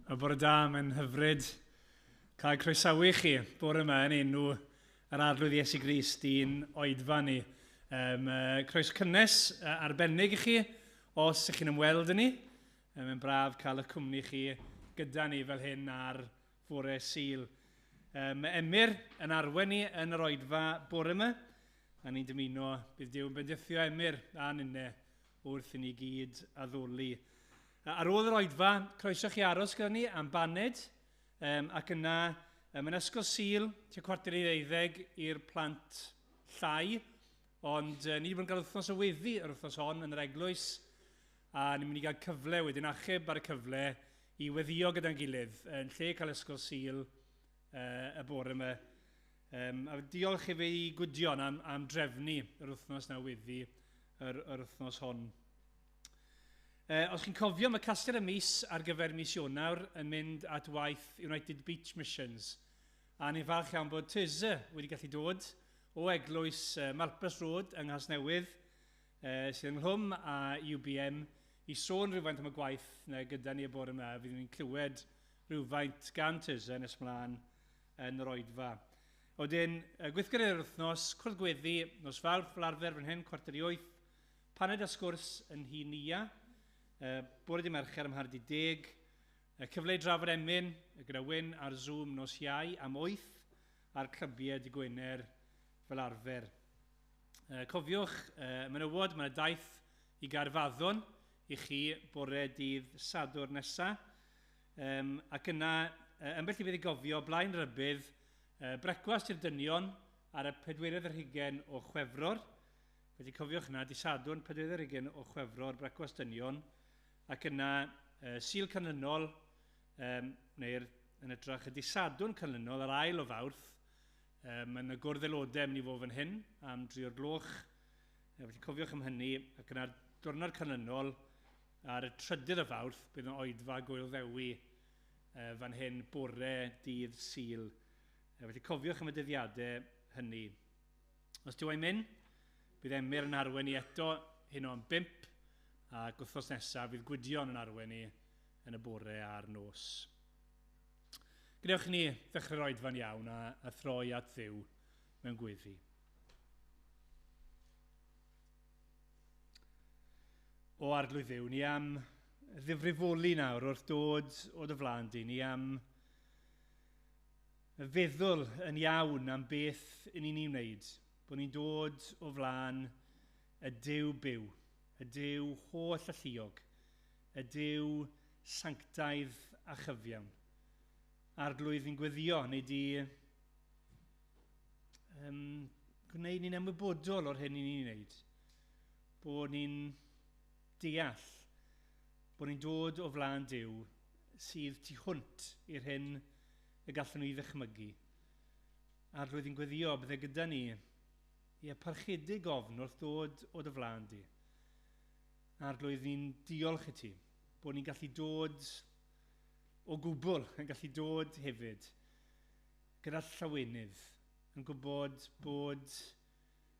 A bore da, mae'n hyfryd cael croesawu chi bore yma yn enw yr Arglwydd Iesu Grist i'n oedfa ni. Croeso cynnes arbennig i chi os ych chi'n ymweld â ni. Mae'n braf cael y cwmni chi gyda ni fel hyn ar fore Sul. Mae Emyr yn arwain ni yn yr oedfa bore yma, a ni'n dymuno bydd Duw yn bendithio Emyr a ninne wrth i ni gyd addoli. Ar ôl yr oedfa, croeso chi aros gyda ni am baned, ac yna yn Ysgol Sul, tua 11:45 i'r plant llai, ond ni wedi bod yn cael wythnos o weddi yr wythnos hon yn yr eglwys, a ni'n mynd i gael cyfle wedyn achub ar y cyfle i weddio gyda'n gilydd yn lle cael Ysgol Sul y bore yma. A diolch i fe i Gwydion am drefnu yr wythnos na weddi yr wythnos hon. Os chi'n cofio, mae casgliad y mis ar gyfer mis Ionawr yn mynd at waith United Beach Missions. A ni'n falch iawn bod Teresa wedi gallu dod o eglwys Malpas Road yng Nghasnewydd, sydd ynghlwm â UBM, i sôn rhywfaint am y gwaith na gyda ni y bore yma. Fyddwn ni'n clywed rhywfaint gan Teresa nes mlaen yn yr oedfa. Wedyn, gweithgaredd yr wythnos, cwrdd gweddi, nos Fawrth fel arfer fan hyn, 7:45, paned a sgwrs yn nhŷ Nia, bore dydd Mercher am 9:30, cyfle i drafod emyn gyda Wyn ar Zoom nos Iau am 8, a'r clybiau dydd Gwener fel arfer. Cofiwch, menywod, mae yna daith i Gaerfaddon i chi bore dydd Sadwrn nesa. Ac yna, ambell i beth i gofio, blaen rybudd, brecwast i'r dynion ar y 24 o Chwefror. Felly cofiwch yna, dydd Sadwrn, 24 o Chwefror, brecwast dynion. Ac yna, Sul canlynol, neu'r yn hytrach y dydd Sadwrn canlynol, yr ail o Fawrth, yn y gwrdd aelodau mynd i fod fan hyn am 3 o'r gloch. Felly cofiwch am hynny, ac yna'r diwrnod canlynol, ar y 3rd o Fawrth, bydd yn oedfa Gŵyl Ddewi fan hyn bore dydd Sul. Felly cofiwch am y dyddiadau hynny. Os dyw e'n mynd, bydd Emyr yn arwain ni eto hyn o'n 5, ac wythnos nesaf fydd Gwydion yn arwain ni yn y bore a'r nos. Gwnewch ni ddechrau'r oedfa'n iawn a throi at Dduw mewn gweddi. O Arglwydd Dduw, ni am ddifrifoli nawr wrth dod o dy flaen di, ni am feddwl yn iawn am beth yn ni'n ei wneud, bod ni'n dod o flaen y Duw byw, y Duw holl alluog, y Duw sanctaidd a chyfiawn. Arglwydd, ni'n gweddio, neu di gwneud ni'n ymwybodol o'r hyn ni'n ei wneud, bod ni'n deall bod ni'n dod o flaen Duw sydd tu hwnt i'r hyn y gallwn ni ddychmygu. Arglwydd, ni'n gweddio bydde gyda ni i parchedig ofn wrth dod o dy flaen di. Arglwydd, ni'n diolch i ti bod ni'n gallu dod o gwbl, yn gallu dod hefyd gyda llawenydd, yn gwybod bod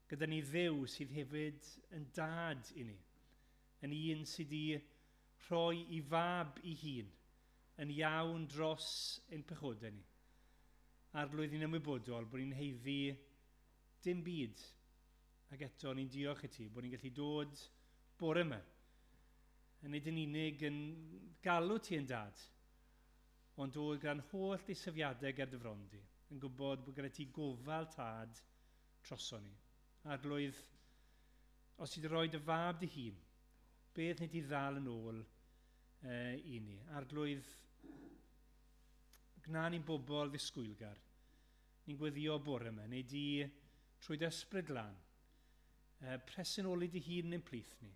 gyda ni Dduw sydd hefyd yn dad i ni, yn un sydd wedi rhoi i fab i hun, yn iawn dros ein pechodau ni. Arglwydd, ni'n ymwybodol bod ni'n haeddu dim byd, ac eto ni'n diolch i ti bod ni'n gallu dod bore yma, yn nid yn unig yn galw ti yn dad, ond dod gyda'n holl ddeisyfiadau ger dy fron di, yn gwybod bod gyda ti gofal tad droso ni. Arglwydd, os ti wedi rhoi dy fab dy hun, beth nid i ddal yn ôl i ni? Arglwydd, gwna ni'n bobl ddisgwylgar. Ni'n gweddio bore yma, neu di trwy dy ysbryd glân, presenoli dy hun yn plith ni.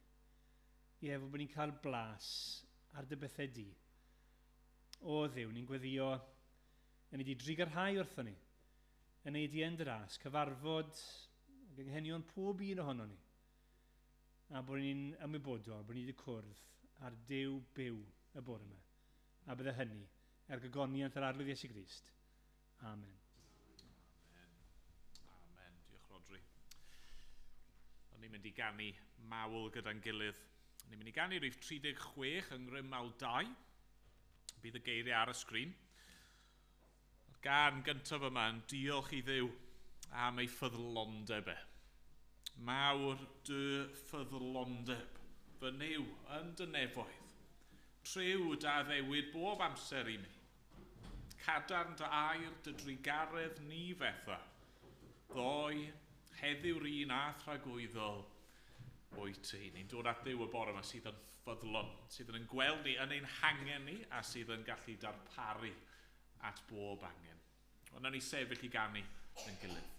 Ie, fod bod ni'n cael blas ar dy bethau di. O Dduw, ni'n gweddio yn ei di drugarhau wrthon ni, yn ei di yn dy ras, cyfarfod ag anghenion pob un ohonon ni, a bod ni'n ymwybodol bod ni wedi cwrdd â'r Duw byw y bore yma, a bydde hynny er gogoniant yr Arglwydd Iesu Grist. Amen. Amen. Amen. Diolch, Rhodri. O'n ni'n mynd i ganu mawl gyda'n gilydd. Ni'n mynd i ganu rhif 36 yng Ngrym Mawl 2. Bydd y geiriau ar y sgrin. Mae'r gân gyntaf yma yn diolch i Dduw am ei ffyddlondeb e. Mawr dy ffyddlondeb, fy Nuw yn dy nefoedd. Triw dy addewid bob amser i mi. Cadarn dy air, dy drugaredd ni fetha. Ddoe, heddiw'r un a thragwyddol wyt ti. Ni'n dod at Dduw y bore yma sydd yn ffyddlon, sydd yn gweld ni yn ein hangen ni a sydd yn gallu darparu at bob angen. Ond nawn ni sefyll i ganu yn gilydd.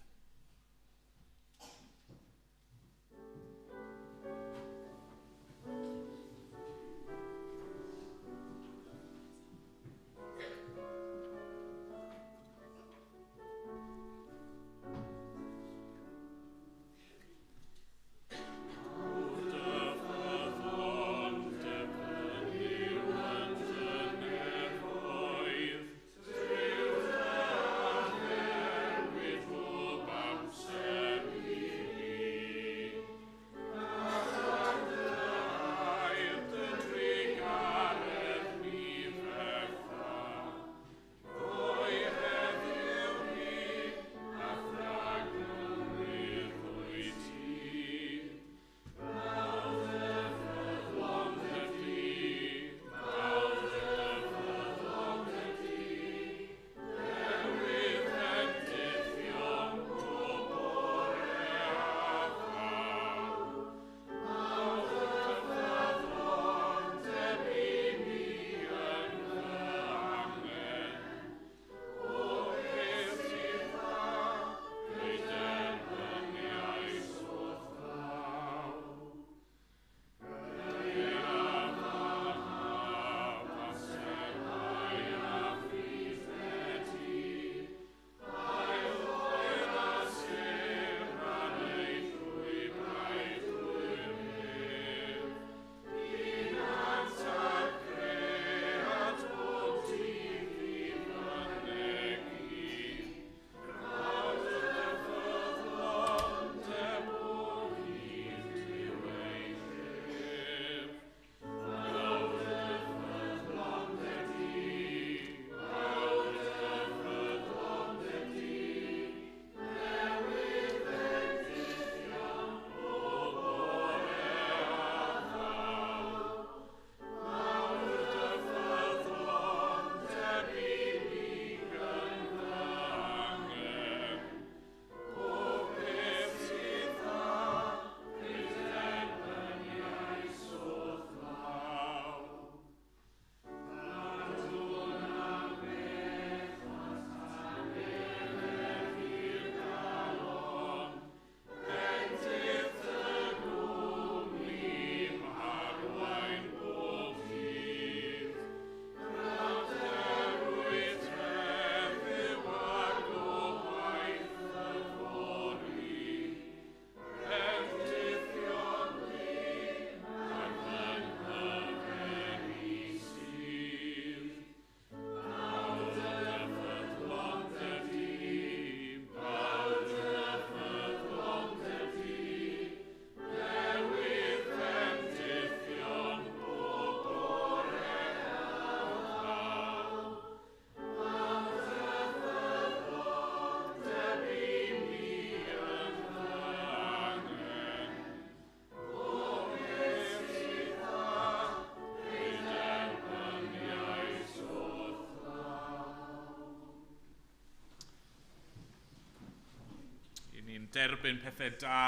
Derbyn pethau da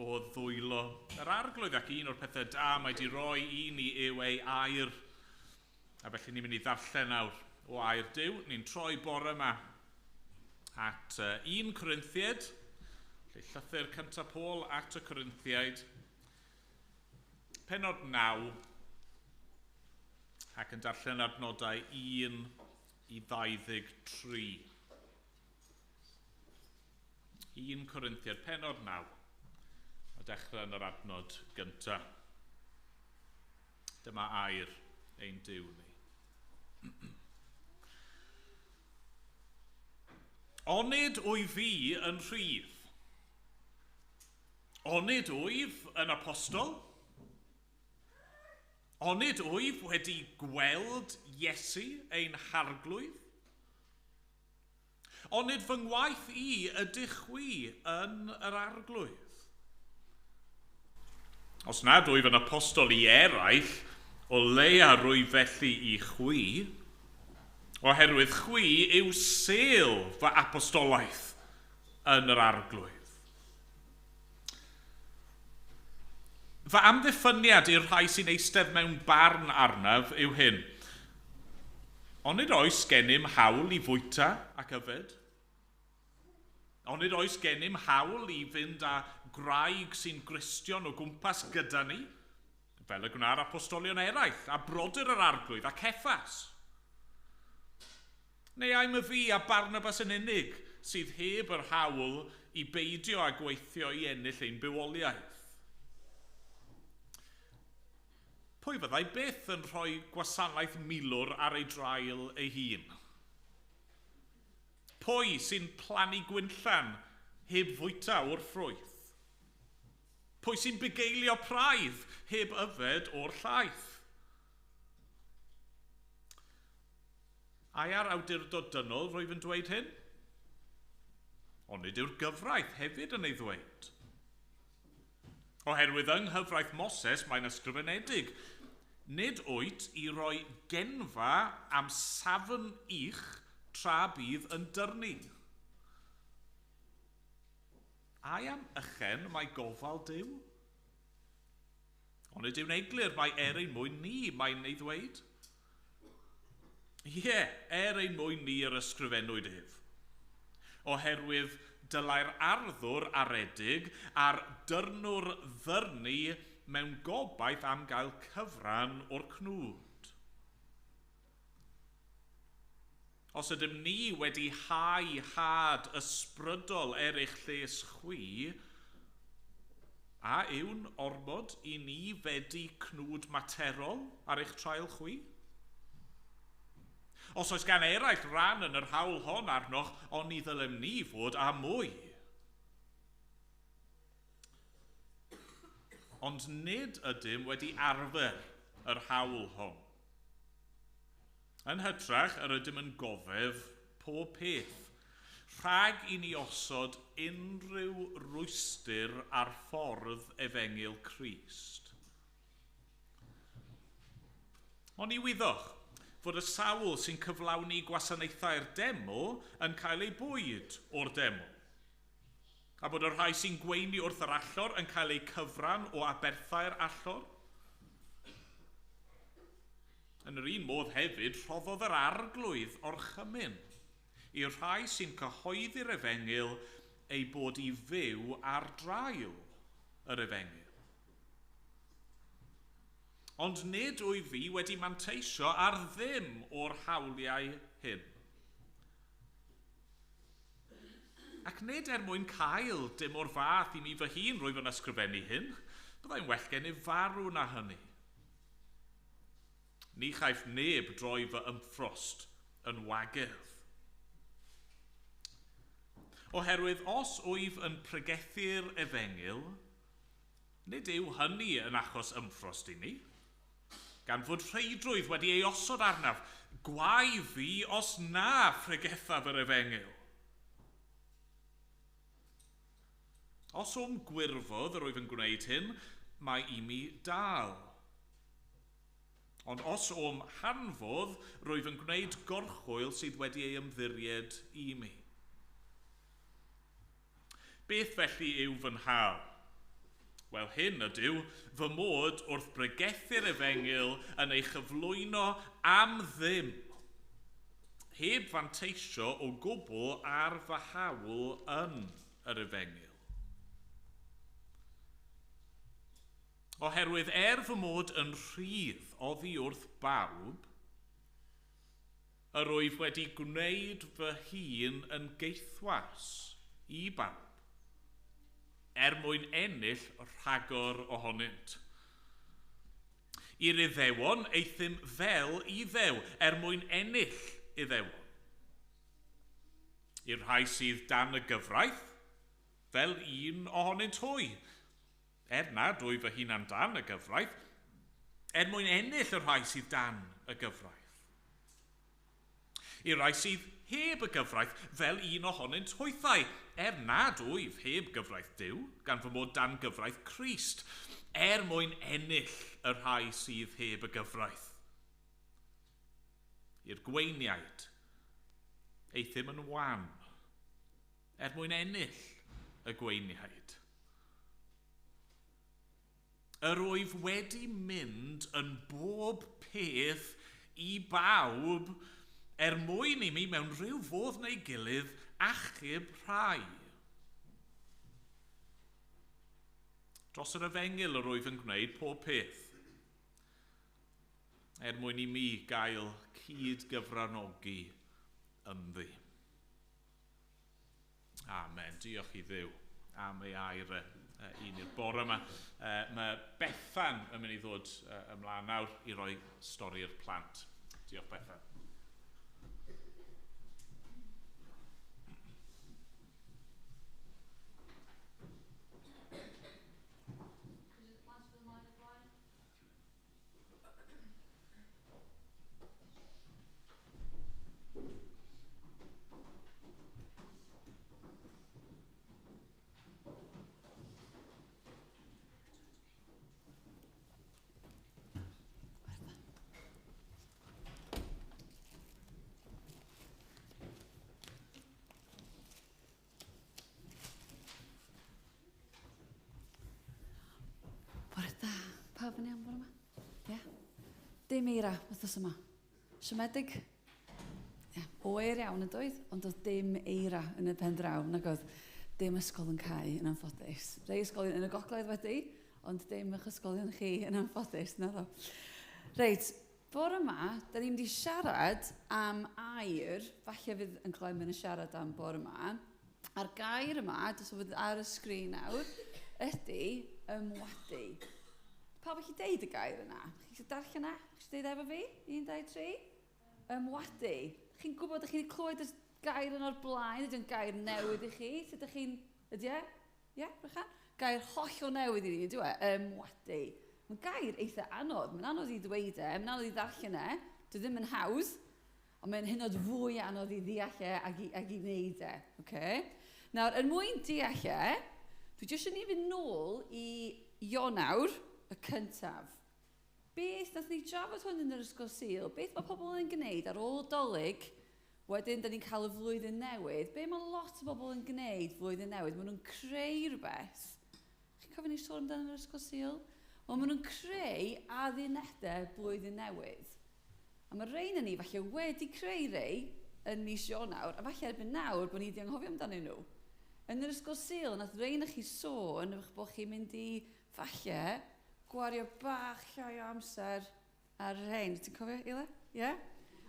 o ddwylo yr Arglwydd, ac un o'r pethau da mae di roi i ni yw ei air. A felly ni'n mynd i ddarllen nawr o air Duw. Ni'n troi bore yma at 1 Corinthiaid, lle llythyr cyntaf Paul at y Corinthiaid, pennod 9, ac yn darllen adnodau 1 i 23. 1 Corinthiaid, pennod 9, a dechrau yn yr adnod gyntaf. Dyma air ein Duw ni. Onid wyf fi yn rhydd? Onid wyf yn apostol? Onid wyf wedi gweld Iesu ein harglwydd? Onid fy ngwaith i ydych chwi yn yr arglwydd? Os nad wyf yn apostol i eraill, o leia rwy felly i chwi, oherwydd chwi yw sêl fy apostolaeth yn yr arglwydd. Fy amddiffyniad i'r rhai sy'n eistedd mewn barn arnaf yw hyn. Onid oes gennym hawl i fwyta ac yfed? Onid oes gennym hawl i fynd â gwraig sy'n Gristion o gwmpas gyda ni, fel y gwna'r apostolion eraill, a brodyr yr arglwydd a Ceffas? Neu ai myfi a Barnabas yn unig sydd heb yr hawl i beidio â gweithio i ennill ein bywoliaeth? Pwy fyddai byth yn rhoi gwasanaeth milwr ar ei draul ei hun? Pwy sy'n plannu gwinllan heb fwyta o'r ffrwyth? Pwy sy'n bugeilio praidd heb yfed o'r llaeth? Ai ar awdurdod dynol rwyf yn dweud hyn? Onid yw'r gyfraith hefyd yn ei ddweud? Oherwydd yng nghyfraith Moses mae'n ysgrifenedig, nid wyt i roi genfa am safn ych tra bydd yn dyrnu. Ai am ychen mae gofal Duw? Onid yw'n eglur mai er ein mwyn ni mae'n ei ddweud? Ie, er ein mwyn ni yr ysgrifennwyd ef. Oherwydd dylai'r arddwr aredig a'r dyrnwr ddyrnu mewn gobaith am gael cyfran o'r cnwd. Os ydym ni wedi hau had ysbrydol er eich lles chwi, a yw'n ormod i ni fedi cnwd materol ar eich traul chwi? Os oes gan eraill ran yn yr hawl hon arnoch, oni ddylem ni fod â mwy. Ond nid ydym wedi arfer yr hawl hon. Yn hytrach, yr ydym yn goddef pob peth, rhag i ni osod unrhyw rwystr ar ffordd efengyl Crist. Ond i wyddoch fod y sawl sy'n cyflawni gwasanaethau'r deml yn cael ei bwyd o'r deml, a bod y rhai sy'n gweini wrth yr allor yn cael eu cyfran o aberthau'r allor. Yn yr un modd hefyd, rhoddodd yr arglwydd orchymyn i'r rhai sy'n cyhoeddi'r efengyl ei bod i fyw ar draul yr efengyl. Ond nid wyf fi wedi manteisio ar ddim o'r hawliau hyn. Ac nid er mwyn cael dim o'r fath i mi fy hun rwyf yn ysgrifennu hyn, byddai'n well gennyf farw na hynny. Ni chaiff neb droi fy ymffrost yn wagedd. Oherwydd os wyf yn pregethu'r efengyl, nid yw hynny yn achos ymffrost i mi, gan fod rheidrwydd wedi ei osod arnaf, gwae fi os na phregethaf yr efengyl. Os o'm gwirfodd yr wyf yn gwneud hyn, mae i mi dal. Ond os o'm hanfodd, rwyf yn gwneud gorchwyl sydd wedi ei ymddiried i mi. Beth felly yw fy nhâl? Wel, hyn ydyw fy mod wrth bregethu'r efengyl yn ei chyflwyno am ddim, heb fanteisio o gwbl ar fy hawl yn yr efengyl. Oherwydd er fy mod yn rhydd oddi wrth bawb, yr wyf wedi gwneud fy hun yn geithwas i bawb, er mwyn ennill rhagor ohonynt. I'r Iddewon euthum fel Iddew, er mwyn ennill Iddewon. I'r rhai sydd dan y gyfraith, fel un ohonynt hwy, er nad wyf fy hunan dan y gyfraith, Er mwyn ennill y rhai sydd dan y gyfraith. I'r rhai sydd heb y gyfraith fel un ohonynt hwythau, er nad wyf heb gyfraith Duw, gan fy mod dan gyfraith Crist, er mwyn ennill y rhai sydd heb y gyfraith. I'r gweiniaid, euthum yn wan, er mwyn ennill y gweiniaid. Yr wyf wedi mynd yn bob peth i bawb er mwyn i mi mewn rhyw fodd neu gilydd achub rhai. Dros yr efengyl yr wyf yn gwneud pob peth, er mwyn i mi gael cyd gyfranogi ynddi. Amen. Diolch i Dduw am ei air e i ni'r bore yma. Mae Bethan yn mynd i ddod ymlaen nawr i roi stori'r plant. Diolch, Bethan. Bore da. Pawb yn iawn bore yma? Ie? Yeah. Dim eira wythnos yma. Siomedig? Ie. Yeah. Oer iawn yn doedd, ond oedd dim eira yn y pen draw, nag oedd dim ysgol yn cau yn anffodus. Rhai ysgolion yn y gogledd wedi, ond dim eich ysgolion chi yn anffodus, naddo. Reit, bore yma, da ni'n mynd i siarad am air, falle fydd yn Clem yn siarad am bore yma, a'r gair yma, jyst fydd ar y sgrin nawr, ydy ymwadu. Pawb chi deud y gair yna? Chi eisiau darllen e? Chi eisiau deud efo fi? 1, 2, 3. Ymwadu. Chi'n gwybod, ydych chi'n clywed y gair yna o'r blaen? Ydy o'n gair newydd i chi? Sut ydych chi'n... Ydy e? Ie, Brychan? Gair hollol newydd i ni, ydy e? Ymwadu. Mae'n gair eitha anodd. Mae'n anodd i ddweud e, mae'n anodd i ddarllen e. Dwi ddim yn hawdd, ond mae'n hynod fwy anodd i ddeall e ac i wneud e. Okay? Nawr, er mwyn deall e, dwi jyst yn i fynd nôl i Ionawr y cyntaf. Beth nath ni drafod hwn yn yr ysgol Sul? Beth mae pobl yn gwneud ar ôl Dolig? Wedyn, da ni'n cael y flwyddyn newydd. Be mae lot o bobl yn gwneud flwyddyn newydd? Maen nhw'n creu rhywbeth. Chi'n cofio ni sôn amdano yn yr ysgol Sul? Wel, maen nhw'n creu addunedau blwyddyn newydd. A mae rhain yn ni falle wedi creu rei yn mis Ionawr, a falle erbyn nawr bod ni wedi anghofio amdanyn nhw. Yn yr ysgol Sul, nath rhain chi sôn eich bod chi'n mynd i falle gwario bach llai o amser ar rhain. Ti'n cofio, Ila? Ie? Yeah?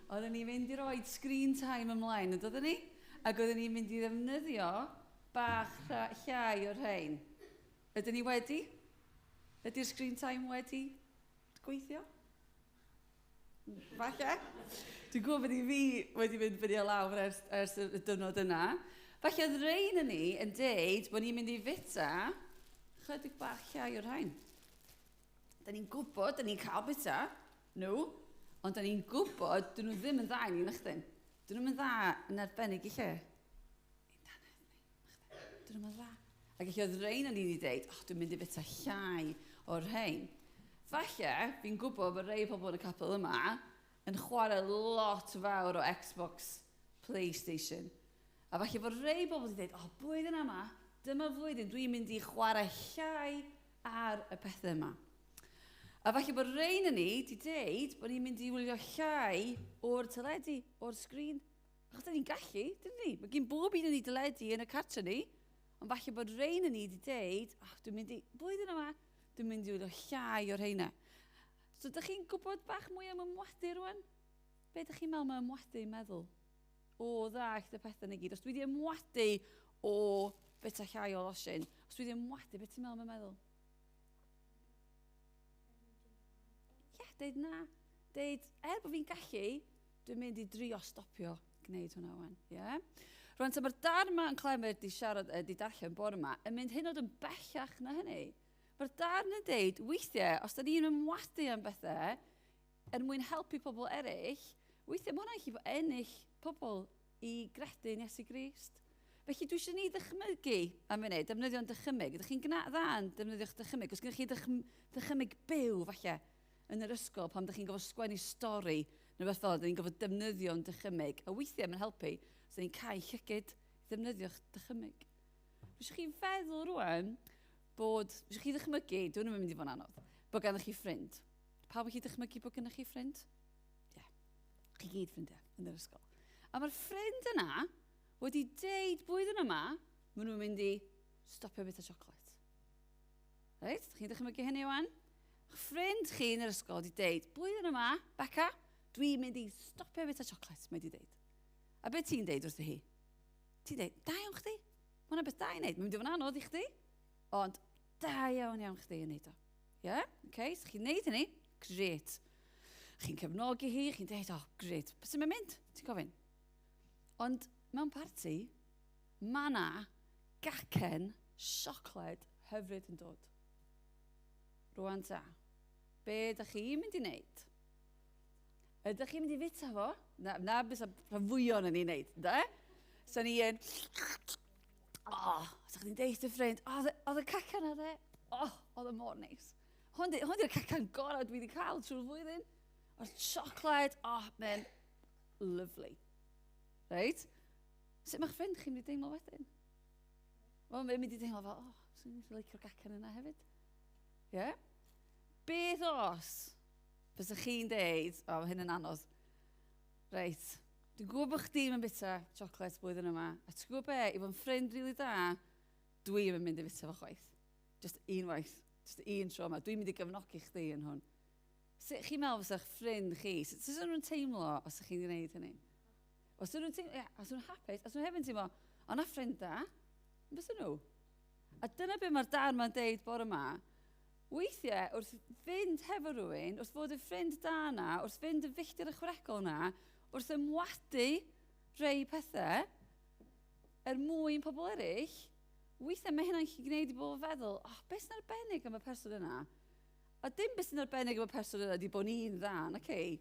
Oedden ni'n mynd i roed screen time ymlaen, yn doedden ni? Ac oedden ni'n mynd i ddefnyddio bach llai o'r rhain. Ydyn ni wedi? Ydy'r screen time wedi gweithio? Falle. Dwi'n gwybod bod i fi wedi mynd fyny a lawr ers y diwrnod yna. Falle oedd rhain yn ni yn deud bod ni'n mynd i fita chydig bach llai o'r rhain. Da ni'n gwybod, da ni'n cael bita nhw, ond da ni'n gwybod, dyn nhw ddim yn dda i ni, nachdyn. Dyn nhw'n dda yn arbennig i lle. I'n dannedd ni, nachdyn. Dyn nhw'n dda. Ac eich oedd rhain o'n i wedi deud, oh, dwi'n mynd i fita llai o'r rhain. Falle, fi'n gwybod bod rhai pobl yn y capel yma yn chwarae lot fawr o Xbox, PlayStation. A falle bod rhai bobl wedi dweud, oh, blwyddyn yma, dyma flwyddyn, dwi'n mynd i chwarae llai ar y pethau yma. A falle bod rhain yn ni wedi deud bod ni'n mynd i wylio llai o'r teledu, o'r sgrin. Achos da ni'n gallu, dyn ni? Mae gen bob un yn ni deledu yn y cartre ni. Ond falle bod rhain yn ni wedi deud, oh, dwi'n mynd i, blwyddyn yma, dwi'n mynd i wylio llai o'r rheina. So, ydych chi'n gwybod bach mwy am ymwadu rwan? Be ydych chi'n meddwl mae ymwadu yn meddwl? O, ddallt y pethau na gyd. Os dwi wedi ymwadu o bita llai o losin, os dwi wedi ymwadu, beth ti'n meddwl mae'n meddwl? Ie, yeah, deud na. Deud, er bod fi'n gallu, dwi'n mynd i drio stopio gwneud hwnna wan. Yeah? Rwan, ta mae'r darn yma yn Clemer di siarad, di darllen bore yma, yn mynd hyn oed yn bellach na hynny. Mae'r darn yn deud, weithiau, os da ni'n ymwadu am bethau, er mwyn helpu pobl eraill, weithiau mae hwnna'n gallu ennill pobl i gredu yn Iesu Grist. Felly dwi eisiau ni ddychmygu am funud, defnyddio'n dychymyg. Ydych chi'n dda yn defnyddio'ch dychymyg? Os gennych chi dychymyg byw, falle, yn yr ysgol, pan ydych chi'n gofod sgwennu stori, neu beth fel, ydych chi'n gofod defnyddio'n dychymyg. A weithiau mae'n helpu, os ydych chi'n cael llygyd i ddefnyddio'ch dychymyg. Dwi eisiau chi feddwl rwan bod, dwi eisiau chi ddychmygu, dwi'n mynd i fod yn anodd, bod gennych chi ffrind. Pawb chi dychmygu bod gennych chi ffrind? Ie, yeah. Chi gyd ffrindiau yn yr ysgol. A mae'r ffrind yna wedi deud blwyddyn yma, maen nhw'n mynd i stopio bita siocled. Reit, chi'n dychmygu hynny wan? Ffrind chi yn yr ysgol wedi deud, blwyddyn yma, Beca, dwi'n mynd i stopio bita siocled, mae wedi deud. A beth ti'n deud wrthi hi? Ti'n deud, da iawn chdi. Mae hwnna beth da i wneud. Mae'n mynd i fod yn anodd i chdi. Ond da iawn iawn chdi yn neud o. Ie? Yeah? Okay, so chi'n neud hynny? Great. Chi'n cefnogi hi, chi'n deud, oh, great. Beth sy'n mynd? Ti'n gofyn? Ond mewn parti, mae na gacen siocled hyfryd yn dod. Rwan ta, be ydych chi'n mynd i wneud? Ydych chi'n mynd i fita fo? Na, na beth rhan fwy o'n ni'n wneud, de? So ni yn... Oh, so chdi'n deud dy ffrind, oedd y cacan na de? Oh, oedd y mor neis. Hwn di'r cacan gorau dwi wedi cael trwy'r flwyddyn. O'r siocled, oh, man, lovely. Right? Sut mae'ch ffrind chi'n mynd i deimlo wedyn? Wel, mae'n mynd i deimlo fel, oh, swn i'n licio'r gacan yna hefyd. Ie? Yeah? Beth os fysech chi'n deud, o, oh, hyn yn anodd. Reit, dwi'n gwybod bod chdi'm yn bita siocled blwyddyn yma, a ti'n gwybod be, i fod yn ffrind rili da, dwi'm yn mynd i fita fo chwaith. Just unwaith, just un tro yma. Dwi'n mynd i gefnogi chdi yn hwn. Sut chi'n meddwl fysa'ch ffrind chi? Sut sut nhw'n teimlo os ydych chi'n gwneud hynny? Os nhw'n teimlo, yeah, os nhw'n hapus, os nhw'n hefyd yn teimlo, o na ffrind da, fysa nhw. A dyna be mae'r darn ma'n deud bore yma. Weithiau, wrth fynd hefo rhywun, wrth fod y ffrind da na, wrth fynd y filltir ychwanegol na, wrth ymwadu rhai pethau, er mwyn pobl eraill, weithiau mae hynna'n gallu gwneud i bobl feddwl, oh, beth sy'n arbennig am y person yna? A dim beth sy'n arbennig am y person yna ydy bod ni'n dda, na cei.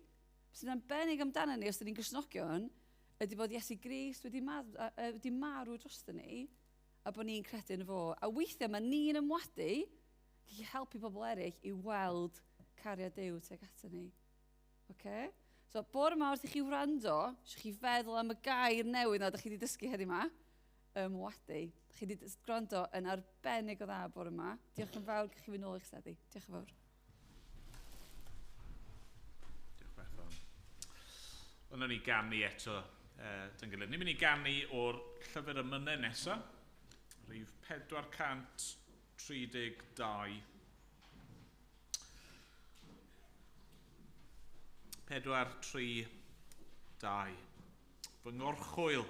Beth sy'n arbennig amdano ni, os ydyn ni'n Gristnogion, ydy bod Iesu Grist wedi marw drosto ni, a bod ni'n credu yn fo. A weithiau mae ni'n ymwadu i helpu pobl eraill i weld cariad Duw tuag ato ni. Okay? So, bore yma wrth i chi wrando, eisiau chi feddwl am y gair newydd na ydych chi wedi dysgu heddiw yma, ymwadu. Ydych chi wedi gwrando yn arbennig o dda bore yma. Diolch yn fawr, chi fynd nôl i'ch seddi. Diolch yn fawr. Diolch Bethan. Yna ni ganu eto dyn gilydd. Ni'n mynd i ganu o'r llyfr emynau nesaf, rhif 432. 432. Fy ngorchwyl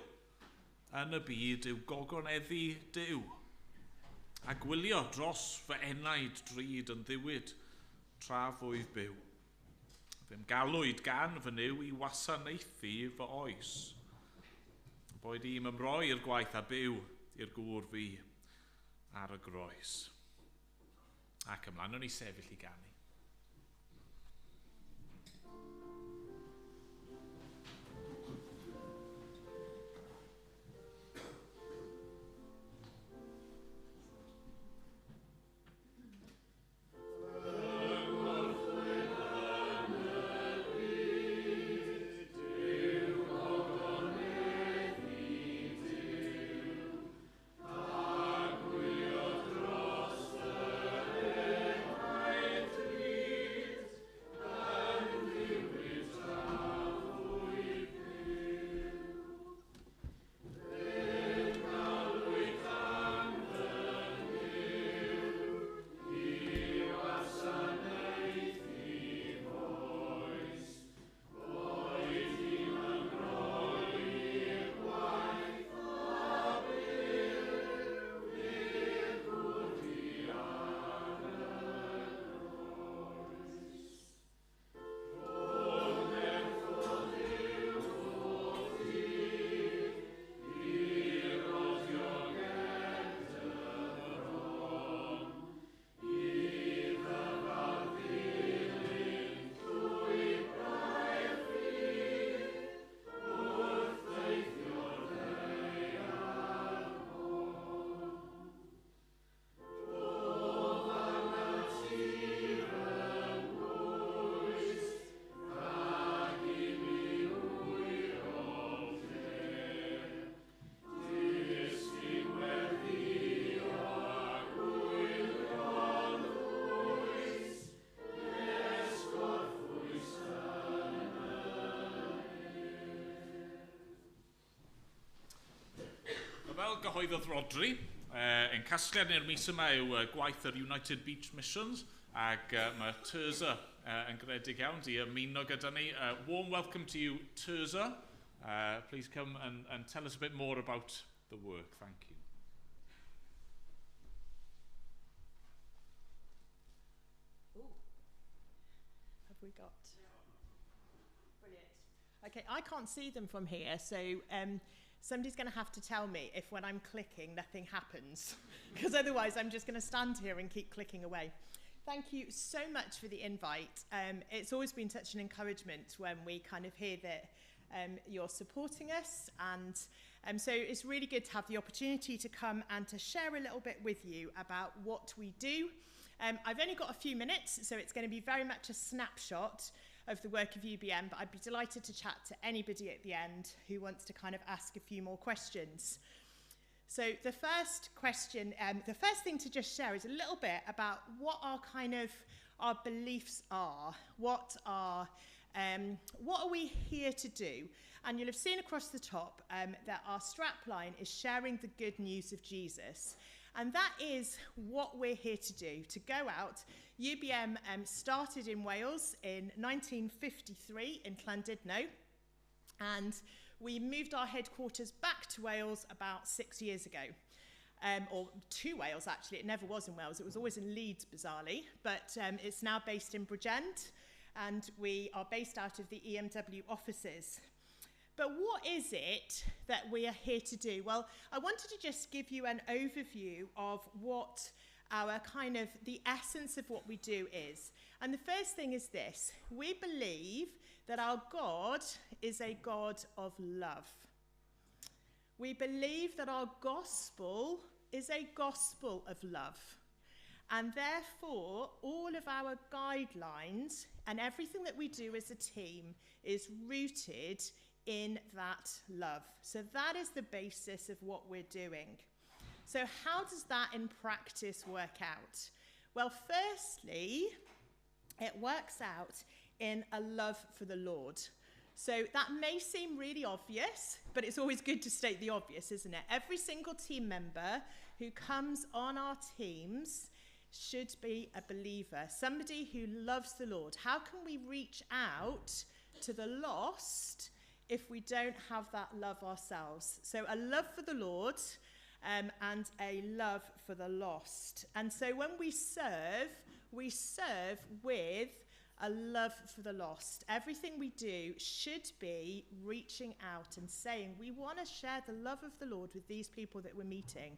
yn y byd yw gogoneddu Duw, a gwylio dros fy enaid drud yn ddiwyd tra fwyf byw. Fe'm galwyd gan fy Nuw i wasanaethu fy oes. Boed i'm ymroi i'r gwaith a byw i'r gŵr fi ar y groes. Ac ymlaen o'n i sefyll i ganu. Fel gyhoeddodd Rodri, ein casgliad ni'r mis yma yw gwaith yr United Beach Missions, ac mae Terza yn garedig iawn di ymuno gyda ni. Warm welcome to you, Terza. Please come and tell us a bit more about the work. Thank you. Ooh. Have we got... Brilliant. Okay, I can't see them from here, so somebody's going to have to tell me if when I'm clicking nothing happens, because otherwise I'm just going to stand here and keep clicking away. Thank you so much for the invite. It's always been such an encouragement when we kind of hear that you're supporting us, and so it's really good to have the opportunity to come and to share a little bit with you about what we do. I've only got a few minutes, so it's going to be very much a snapshot of the work of UBM, but I'd be delighted to chat to anybody at the end who wants to kind of ask a few more questions. So the first question, the first thing to just share is a little bit about what our kind of our beliefs are. What are we here to do? And you'll have seen across the top that our strapline is sharing the good news of Jesus. And that is what we're here to do, to go out. UBM started in Wales in 1953 in Llandudno, and we moved our headquarters back to Wales about 6 years ago. Or to Wales, actually. It never was in Wales. It was always in Leeds, bizarrely. But it's now based in Bridgend, and we are based out of the EMW offices. But what is it that we are here to do? Well, I wanted to just give you an overview of what our kind of the essence of what we do is. And the first thing is this: we believe that our God is a God of love. We believe that our gospel is a gospel of love. And therefore, all of our guidelines and everything that we do as a team is rooted in that love. So that is the basis of what we're doing. So how does that in practice work out? Well, firstly, it works out in a love for the Lord. So that may seem really obvious, but it's always good to state the obvious, isn't it? Every single team member who comes on our teams should be a believer, somebody who loves the Lord. How can we reach out to the lost if we don't have that love ourselves? So a love for the Lord and a love for the lost. And so when we serve with a love for the lost. Everything we do should be reaching out and saying, we want to share the love of the Lord with these people that we're meeting.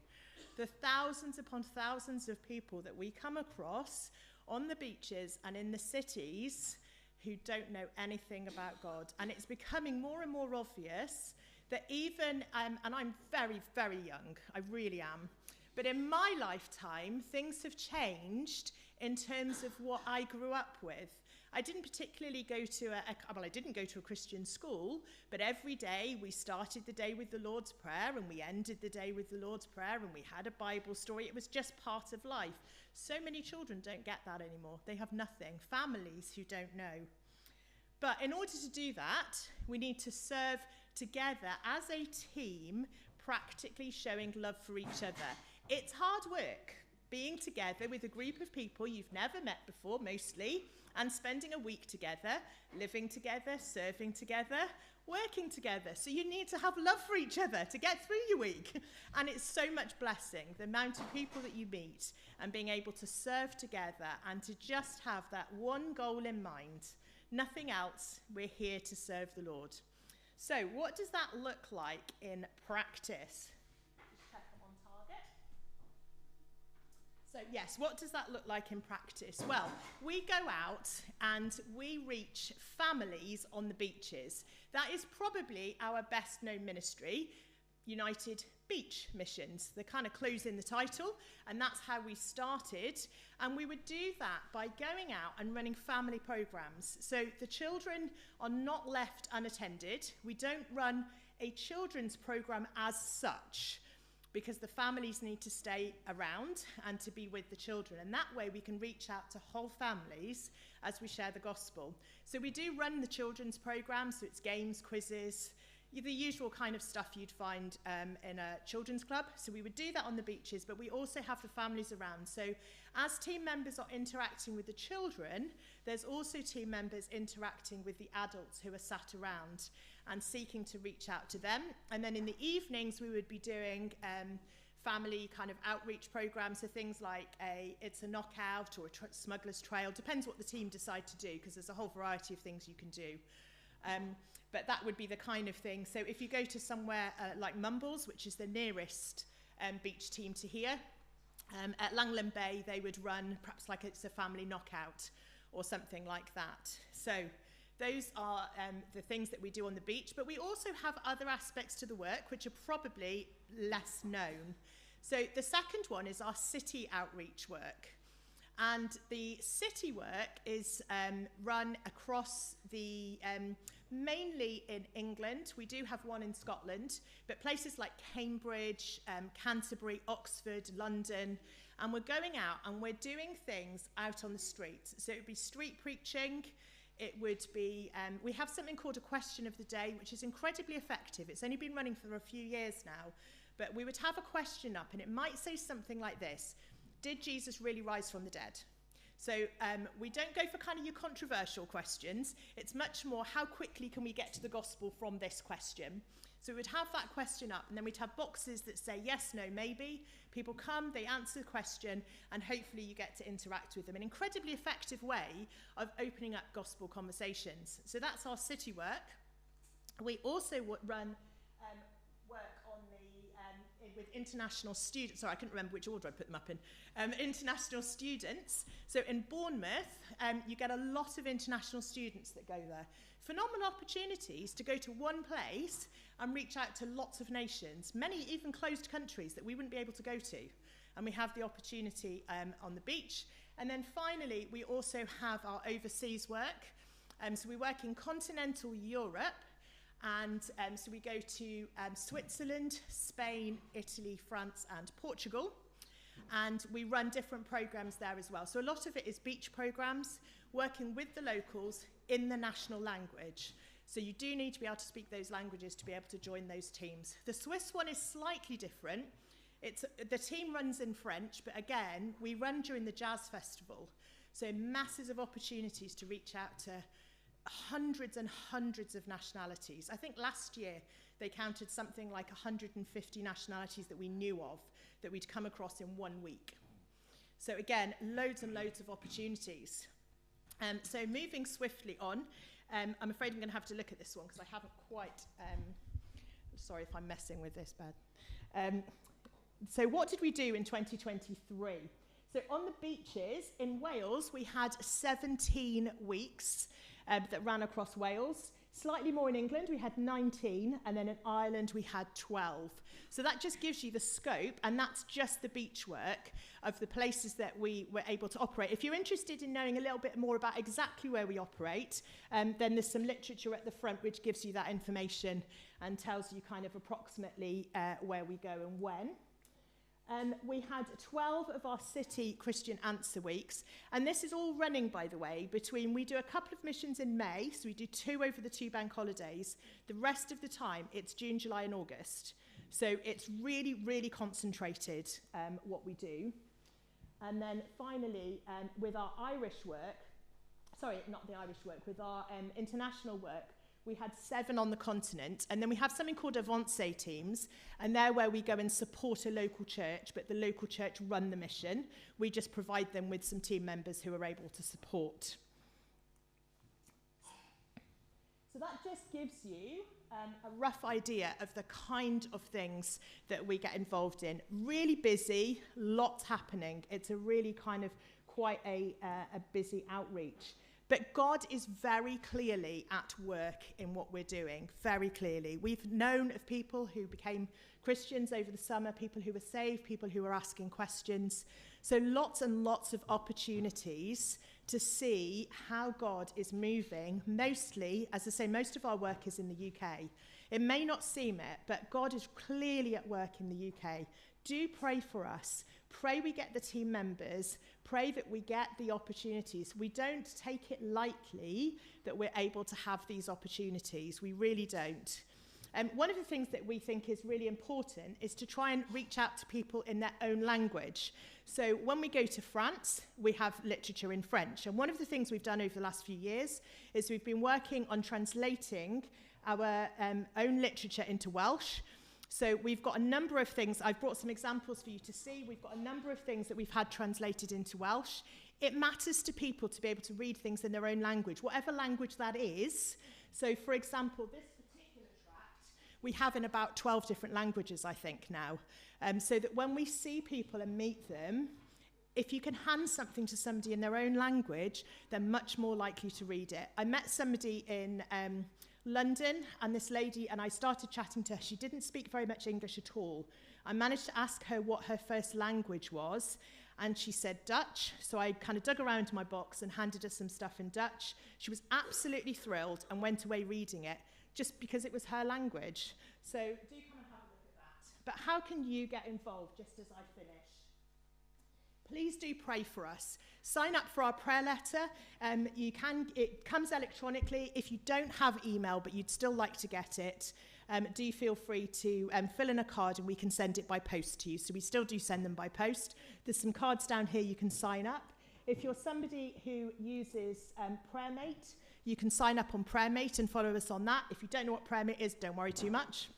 The thousands upon thousands of people that we come across on the beaches and in the cities who don't know anything about God. And it's becoming more and more obvious that even, and I'm very, very young, I really am, but in my lifetime, things have changed in terms of what I grew up with. I didn't particularly go to I didn't go to a Christian school, but every day we started the day with the Lord's Prayer and we ended the day with the Lord's Prayer and we had a Bible story. It was just part of life. So many children don't get that anymore. They have nothing. Families who don't know. But in order to do that, we need to serve together as a team, practically showing love for each other. It's hard work being together with a group of people you've never met before, mostly, and spending a week together, living together, serving together, working together. So you need to have love for each other to get through your week. And it's so much blessing, the amount of people that you meet and being able to serve together and to just have that one goal in mind. Nothing else, we're here to serve the Lord. So what does that look like in practice? Just check I'm on target. So yes, what does that look like in practice? Well, we go out and we reach families on the beaches. That is probably our best known ministry, United Beach Missions. They kind of close in the title, and that's how we started. And we would do that by going out and running family programs. So the children are not left unattended. We don't run a children's program as such, because the families need to stay around and to be with the children. And that way we can reach out to whole families as we share the gospel. So we do run the children's program, so it's games, quizzes, The usual kind of stuff you'd find in a children's club. So we would do that on the beaches, but we also have the families around. So as team members are interacting with the children, there's also team members interacting with the adults who are sat around and seeking to reach out to them. And then in the evenings, we would be doing family kind of outreach programs, so things like it's a knockout or a smuggler's trail, depends what the team decide to do, because there's a whole variety of things you can do. But that would be the kind of thing. So if you go to somewhere like Mumbles, which is the nearest beach team to here, at Langland Bay, they would run perhaps like it's a family knockout or something like that. So those are the things that we do on the beach, but we also have other aspects to the work which are probably less known. So the second one is our city outreach work. And the city work is run across the, mainly in England. We do have one in Scotland, but places like Cambridge, Canterbury, Oxford, London. And we're going out and we're doing things out on the streets. So it would be street preaching. It would be, we have something called a question of the day, which is incredibly effective. It's only been running for a few years now, but we would have a question up and it might say something like this: did Jesus really rise from the dead? So we don't go for kind of your controversial questions. It's much more, how quickly can we get to the gospel from this question? So we would have that question up, and then we'd have boxes that say yes, no, maybe. People come, they answer the question, and hopefully you get to interact with them. An incredibly effective way of opening up gospel conversations. So that's our city work. We also run work on the with international students. Sorry, I couldn't remember which order I put them up in. International students. So in Bournemouth, you get a lot of international students that go there. Phenomenal opportunities to go to one place and reach out to lots of nations, many even closed countries that we wouldn't be able to go to. And we have the opportunity on the beach. And then finally, we also have our overseas work. So we work in continental Europe. And so we go to Switzerland, Spain, Italy, France, and Portugal. And we run different programs there as well. So a lot of it is beach programs, working with the locals in the national language. So you do need to be able to speak those languages to be able to join those teams. The Swiss one is slightly different. The team runs in French, but again, we run during the Jazz Festival. So masses of opportunities to reach out to hundreds and hundreds of nationalities. I think last year they counted something like 150 nationalities that we knew of, that we'd come across in 1 week. So again, loads and loads of opportunities. So moving swiftly on, I'm afraid I'm going to have to look at this one because I haven't quite, sorry if I'm messing with this bad. So what did we do in 2023? So on the beaches in Wales, we had 17 weeks that ran across Wales. Slightly more in England, we had 19, and then in Ireland we had 12. So that just gives you the scope, and that's just the beach work of the places that we were able to operate. If you're interested in knowing a little bit more about exactly where we operate, then there's some literature at the front which gives you that information and tells you kind of approximately where we go and when. We had 12 of our city Christian Answer Weeks, and this is all running, by the way, between, we do a couple of missions in May, so we do 2 over the 2 bank holidays. The rest of the time, it's June, July, and August. So it's really, really concentrated what we do. And then finally, with our Irish work, sorry, not the Irish work, with our international work, we had 7 on the continent, and then we have something called Avance teams, and they're where we go and support a local church, but the local church run the mission. We just provide them with some team members who are able to support. So that just gives you a rough idea of the kind of things that we get involved in. Really busy, lots happening. It's a really kind of quite a busy outreach. But God is very clearly at work in what we're doing, very clearly. We've known of people who became Christians over the summer, people who were saved, people who were asking questions. So lots and lots of opportunities to see how God is moving. Mostly, as I say, most of our work is in the UK. It may not seem it, but God is clearly at work in the UK. Do pray for us. Pray we get the team members. Pray that we get the opportunities. We don't take it lightly that we're able to have these opportunities. We really don't. One of the things that we think is really important is to try and reach out to people in their own language. So when we go to France, we have literature in French. And one of the things we've done over the last few years is we've been working on translating our own literature into Welsh. So we've got a number of things. I've brought some examples for you to see. We've got a number of things that we've had translated into Welsh. It matters to people to be able to read things in their own language, whatever language that is. So, for example, this particular tract we have in about 12 different languages, I think, now. So that when we see people and meet them, if you can hand something to somebody in their own language, they're much more likely to read it. I met somebody in London, and this lady, and I started chatting to her. She didn't speak very much English at all. I managed to ask her what her first language was, and she said Dutch. So I kind of dug around my box and handed her some stuff in Dutch. She was absolutely thrilled and went away reading it just because it was her language. So do come and have a look at that. But how can you get involved just as I finish? Please do pray for us. Sign up for our prayer letter. It comes electronically. If you don't have email, but you'd still like to get it, do feel free to fill in a card and we can send it by post to you. So we still do send them by post. There's some cards down here you can sign up. If you're somebody who uses PrayerMate, you can sign up on PrayerMate and follow us on that. If you don't know what PrayerMate is, don't worry too much.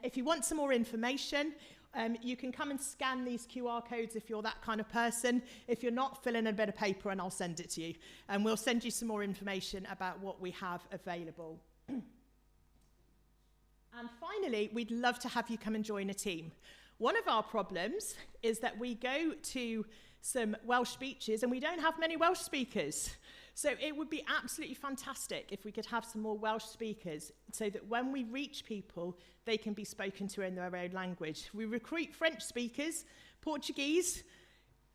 If you want some more information, you can come and scan these QR codes if you're that kind of person. If you're not, fill in a bit of paper and I'll send it to you. And we'll send you some more information about what we have available. And finally, we'd love to have you come and join a team. One of our problems is that we go to some Welsh beaches and we don't have many Welsh speakers. So it would be absolutely fantastic if we could have some more Welsh speakers so that when we reach people, they can be spoken to in their own language. We recruit French speakers, Portuguese,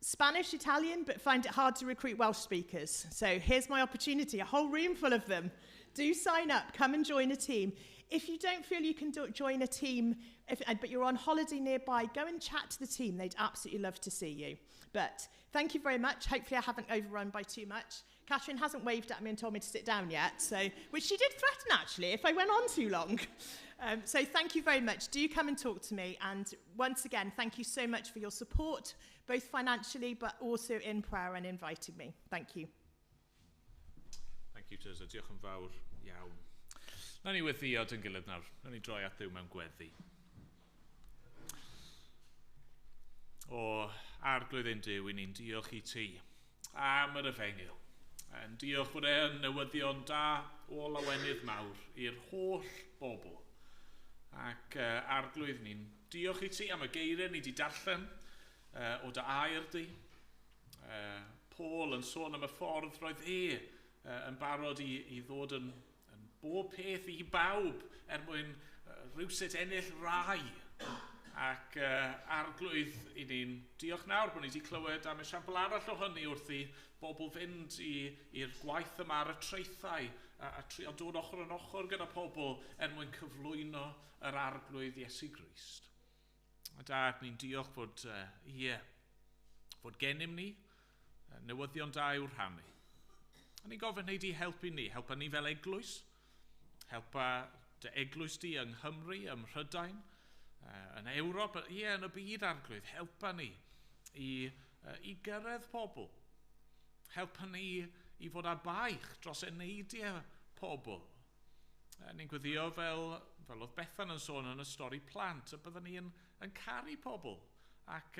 Spanish, Italian, but find it hard to recruit Welsh speakers. So here's my opportunity, a whole room full of them. Do sign up, come and join a team. If you don't feel you can join a team, but you're on holiday nearby, go and chat to the team. They'd absolutely love to see you. But thank you very much. Hopefully I haven't overrun by too much. Catherine hasn't waved at me and told me to sit down yet, so which she did threaten, actually, if I went on too long. So thank you very much. Do come and talk to me. And once again, thank you so much for your support, both financially, but also in prayer and inviting me. Thank you. Thank you, Teresa. Diolch yn fawr iawn. Nawn ni weddïo yn gilydd nawr. Nawn ni droi at Dduw mewn gweddi. O Arglwydd ein Duw, i ni'n diolch i ti am yr efengyl. Yn diolch bod e'n newyddion da o lawenydd mawr i'r holl bobl. Ac Arglwydd, ni'n diolch i ti am y geiriau ni wedi darllen o dy air di. Paul yn sôn am y ffordd roedd e yn barod i ddod yn bob peth i bawb er mwyn rhywsut ennill rai. Ac Arglwydd, i ni'n diolch nawr bod ni wedi clywed am esiampl arall o hynny wrth i bobl fynd i'r gwaith yma ar y traethau a trio dod ochr yn ochr gyda pobl er mwyn cyflwyno yr Arglwydd Iesu Grist. A Dad, ni'n diolch bod, fod gennym ni newyddion da i'w rhannu. A ni'n gofyn hei di helpu ni, helpa ni fel eglwys, helpa dy eglwys di yng Nghymru, ym Mhrydain, yn Ewrop, yn y byd Arglwydd, helpa ni i gyrraedd pobl. Helpa ni i fod â baich dros eneidiau pobl. Ni'n gweddio fel oedd Bethan yn sôn yn y stori plant, y byddwn ni yn caru pobl ac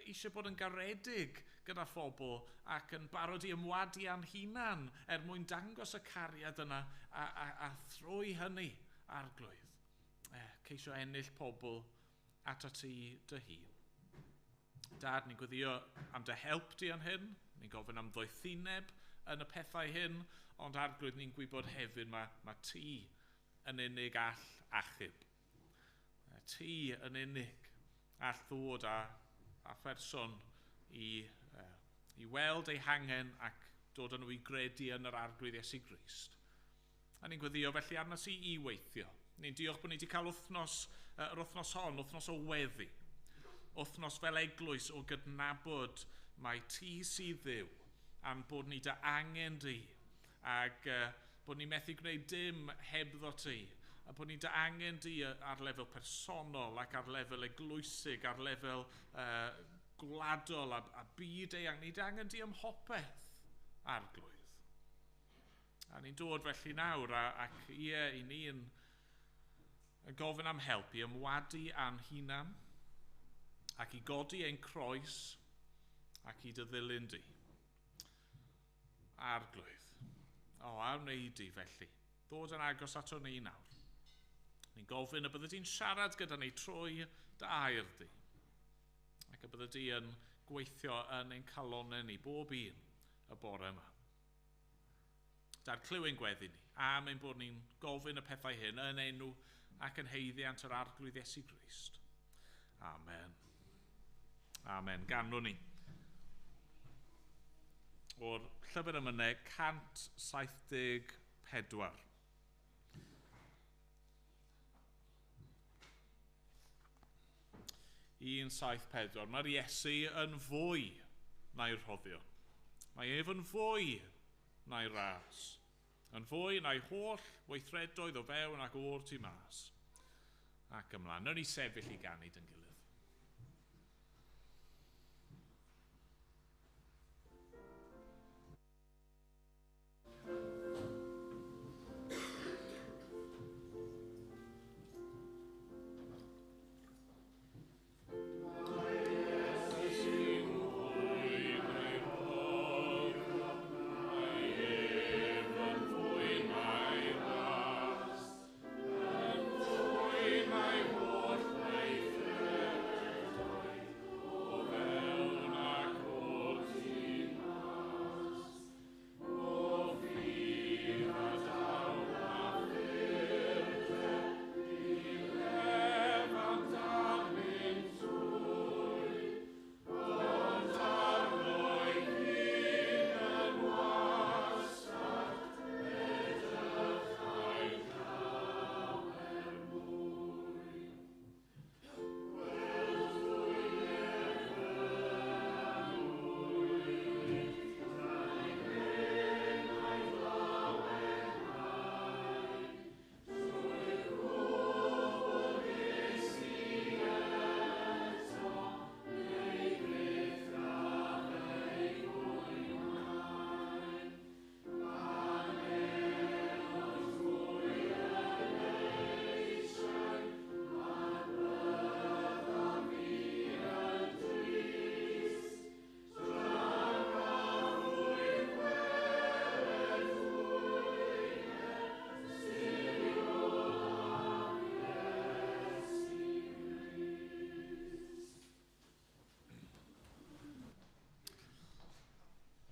eisiau bod yn garedig gyda phobl ac yn barod i ymwadu â'n hunan er mwyn dangos y cariad yna a thrwy hynny, Arglwydd. Ceisio ennill pobl atat ti dy hun. Dad, ni'n gweddio am dy help di yn hyn, ni'n gofyn am ddoethineb yn y pethau hyn, ond Arglwydd, ni'n gwybod hefyd mae ti yn unig all achub. Ti yn unig all ddod â pherson i weld ei hangen ac dod â nhw i gredu yn yr Arglwydd Iesu Grist. A ni'n gweddio felly arno ti i weithio. Ni'n diolch bod ni wedi cael wythnos, yr wythnos hon, wythnos o weddi. Wythnos fel eglwys o gydnabod mai ti sydd Dduw, a'n bod ni dy angen di, ac Bod ni'n methu gwneud dim hebddo ti. A bod ni'n dy angen di ar lefel personol ac ar lefel eglwysig, ar lefel gwladol a byd eang. Ni'n dy angen di ym mhopeth, Arglwydd. A ni'n dod felly nawr ac ie, i ni'n gofyn am help i ymwadu a'n hunan ac i godi ein croes ac i dy ddilyn di. Arglwydd. O, a wneud di felly. Ddod yn agos ato ni nawr. Ni'n gofyn y bydde di'n siarad gyda ni trwy dy air di. Ac y bydde di yn gweithio yn ein calonnau ni, bob un, y bore yma. Dad, clyw ein gweddi ni, am ein bod ni'n gofyn y pethau hyn yn enw ac yn haeddiant yr Arglwydd Iesu Grist. Amen. Amen. Ganwn ni. O'r llyfr emynau 174. 174. Mae'r Iesu yn fwy na'i rhoddion. Mae ef yn fwy na'i ras. Yn fwy na'i holl weithredoedd o fewn ac o'r tu mas. Ac ymlaen. Nawn ni sefyll i ganu dyn gilydd.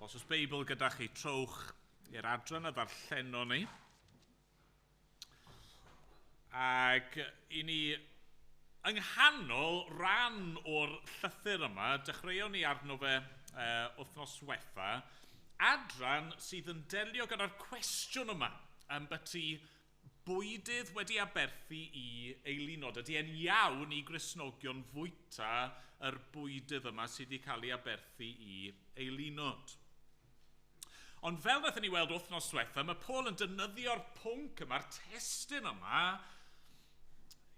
Os oes Beibl gyda chi, trowch i'r adran a ddarllenon ni. Ac i ni yng nghanol rhan o'r llythyr yma, dechreuon ni arno fe wythnos diwetha, adran sydd yn delio gyda'r cwestiwn yma ambyti bwydydd wedi aberthu i eilunod. Ydy e'n iawn i Gristnogion fwyta yr bwydydd yma sydd wedi cael ei aberthu i eilunod? Ond fel wnaethon ni weld wythnos diwetha, mae Paul yn defnyddio'r pwnc yma'r testun yma,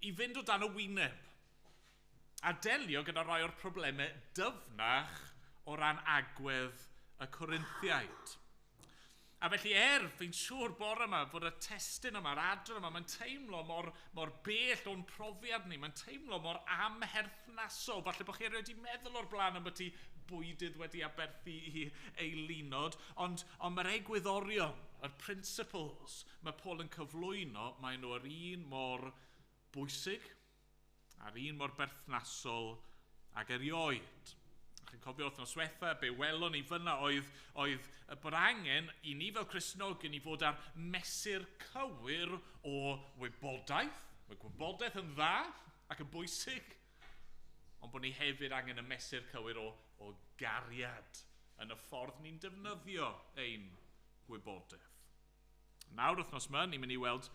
i fynd o dan y wyneb a delio gyda rai o'r problemau dyfnach o ran agwedd y Corinthiaid. A felly fi'n siŵr bore yma fod y testun yma, yr adran yma, mae'n teimlo mor bell o'n profiad ni, mae'n teimlo mor amherthnasol. Falle bod chi erioed wedi meddwl o'r blaen am byti bwydydd wedi aberthu i eilunod, ond mae'r egwyddorion, yr principles, mae Paul yn cyflwyno, maen nhw yr un mor bwysig a'r un mor berthnasol ag erioed. Chi'n cofio wythnos diwetha, be welon ni fyna oedd bod angen i ni fel Cristnogion i fod ar mesur cywir o wybodaeth. Mae gwybodaeth yn dda ac yn bwysig, ond bod ni hefyd angen y mesur cywir o gariad yn y ffordd ni'n defnyddio ein gwybodaeth. Nawr wythnos yma, ni'n mynd i weld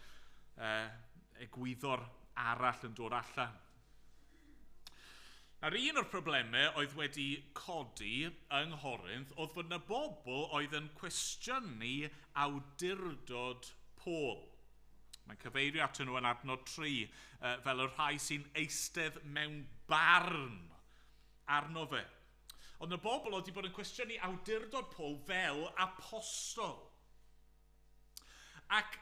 egwyddor arall yn dod allan. Nawr, un o'r problemau oedd wedi codi yng Nghorinth oedd fod yna bobl oedd yn cwestiynu awdurdod Paul. Mae'n cyfeirio atyn nhw yn adnod 3 fel y rhai sy'n eistedd mewn barn arno fe. Ond y bobl oedd wedi bod yn cwestiynu awdurdod Paul fel apostol. Ac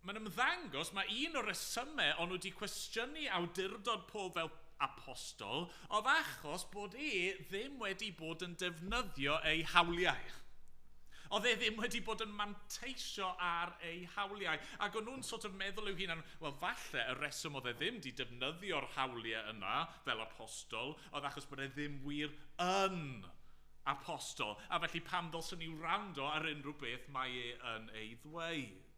mae'n ymddangos, mae un o'r resymau o'n nhw wedi cwestiynu awdurdod Paul fel apostol oedd achos bod e ddim wedi bod yn defnyddio ei hawliau. Oedd e ddim wedi bod yn manteisio ar ei hawliau. Ac o'n nhw'n sort of meddwl i'w hunan, wel falle y reswm oedd e ddim wedi defnyddio'r hawliau yna fel apostol, oedd achos bod e ddim wir yn apostol. A felly pam ddylswn ni wrando ar unrhyw beth mae e yn ei ddweud.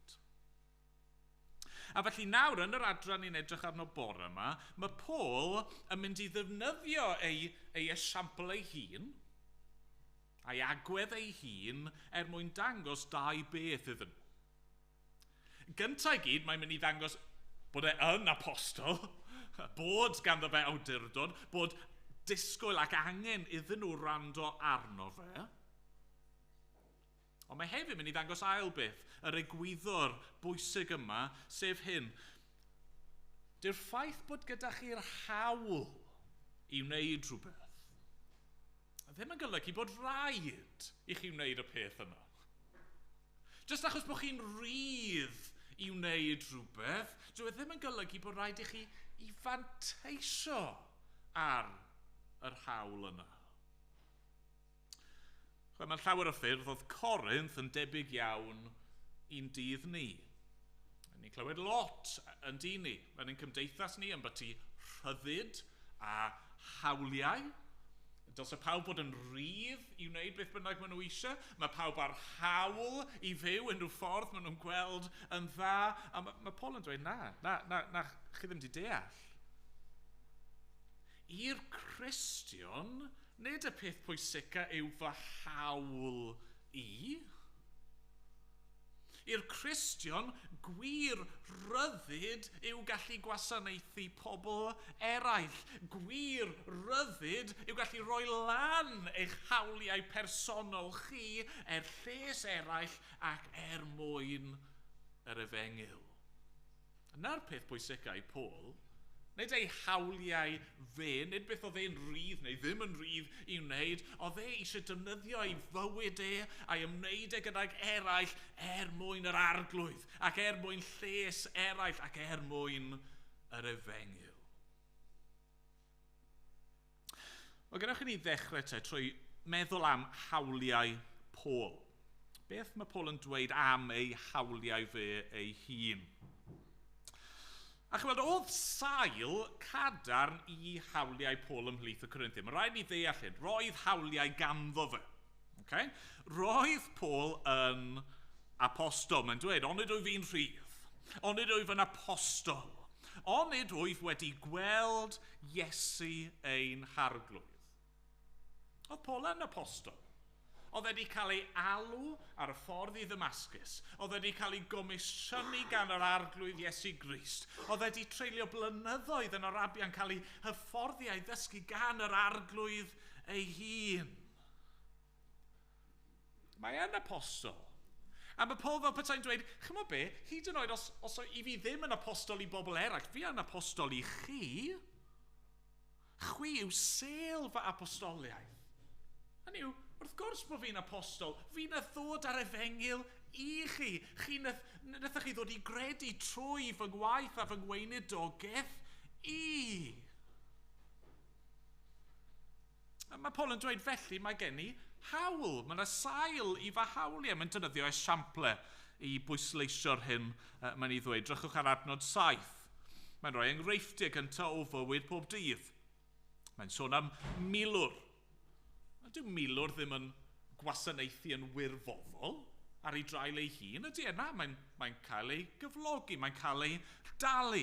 A felly nawr, yn yr adran ni'n edrych arno bore yma, mae Paul yn mynd i ddefnyddio ei esiampl ei hun, a'i agwedd ei hun, er mwyn dangos dau beth iddyn nhw. Gyntaf i gyd, mae'n mynd i ddangos bod e yn apostol, bod ganddo fe awdurdod, bod disgwyl ac angen iddyn nhw wrando arno fe. Ond mae hefyd mynd i ddangos ail beth, yr egwyddor bwysig yma, sef hyn. Dyw'r ffaith bod gyda chi'r hawl i wneud rhywbeth ddim yn golygu bod rhaid i chi wneud y peth yna. Jyst achos bod chi'n rhydd i wneud rhywbeth, dyw e ddim yn golygu bod rhaid i chi i fanteisio ar yr hawl yna. Mae'n llawer o ffyrdd oedd Corinth yn debyg iawn i'n dydd ni. Ni'n clywed lot yn dyn ni. Mae'n ein cymdeithas ni yn byti rhyddid a hawliau. Dylse pawb bod yn rhydd i wneud beth bynnag maen nhw eisiau. Mae pawb ar hawl i fyw unrhyw ffordd maen nhw'n gweld yn dda. A mae Paul yn dweud, na, chi ddim wedi deall. I'r Cristion, nid y peth pwysica yw fy hawl i. I'r Cristion, gwir ryddid yw gallu gwasanaethu pobl eraill. Gwir ryddid yw gallu rhoi lan eich hawliau personol chi er lles eraill ac er mwyn yr efengyl. Yna'r peth pwysica i Paul. Nid ei hawliau fe, nid beth oedd e'n rhydd neu ddim yn rhydd i wneud, oedd e eisiau defnyddio ei fywyd e a'i ymwneud e gydag eraill er mwyn yr arglwydd, ac er mwyn lles eraill, ac er mwyn yr efengyl. Wel, gadewch i ni ddechrau te trwy meddwl am hawliau Paul. Beth mae Paul yn dweud am ei hawliau fe ei hun? A chymod, oedd sail cadarn i hawliau Paul ymhlith y Corinthiaid. Mae rhaid ni ddeall hyn. Roedd hawliau ganddo fe. Okay? Roedd Paul yn apostol. Mae'n dweud, onid wyf fi'n rhydd? Onid wyf yn apostol? Onid wyf wedi gweld Iesu ein harglwydd? Oedd Paul yn apostol. Oedd wedi cael ei alw ar y ffordd i Ddamascus. Oedd wedi cael ei gomisiynu gan yr arglwydd Iesu Grist. Oedd wedi treulio blynyddoedd yn Arabia yn cael ei hyfforddi a'i ddysgu gan yr arglwydd ei hun. Mae yn apostol. A mae Paul fel petai'n dweud, chymod be, hyd yn oed os i fi ddim yn apostol i bobl eraill, fi yn apostol i chi. Chwi yw sêl fy apostoliaeth. Hynny yw, wrth gwrs bod fi'n apostol, fi nath ddod ar efengyl i chi. Chi nathoch chi ddod i gredu trwy fy ngwaith a fy ngweinidogaeth i. A mae Paul yn dweud felly mae gen i hawl. Mae yna sail i fy hawliau. Mae'n defnyddio esiample i bwysleisio'r hyn mae'n ei ddweud. Drychwch ar adnod 7. Mae'n rhoi enghreifftiau gyntaf o fywyd pob dydd. Mae'n sôn am milwr. Dyw milwr ddim yn gwasanaethu yn wirfoddol ar ei draul ei hun. Ydy e? Na, mae'n cael ei gyflogi, mae'n cael ei dalu.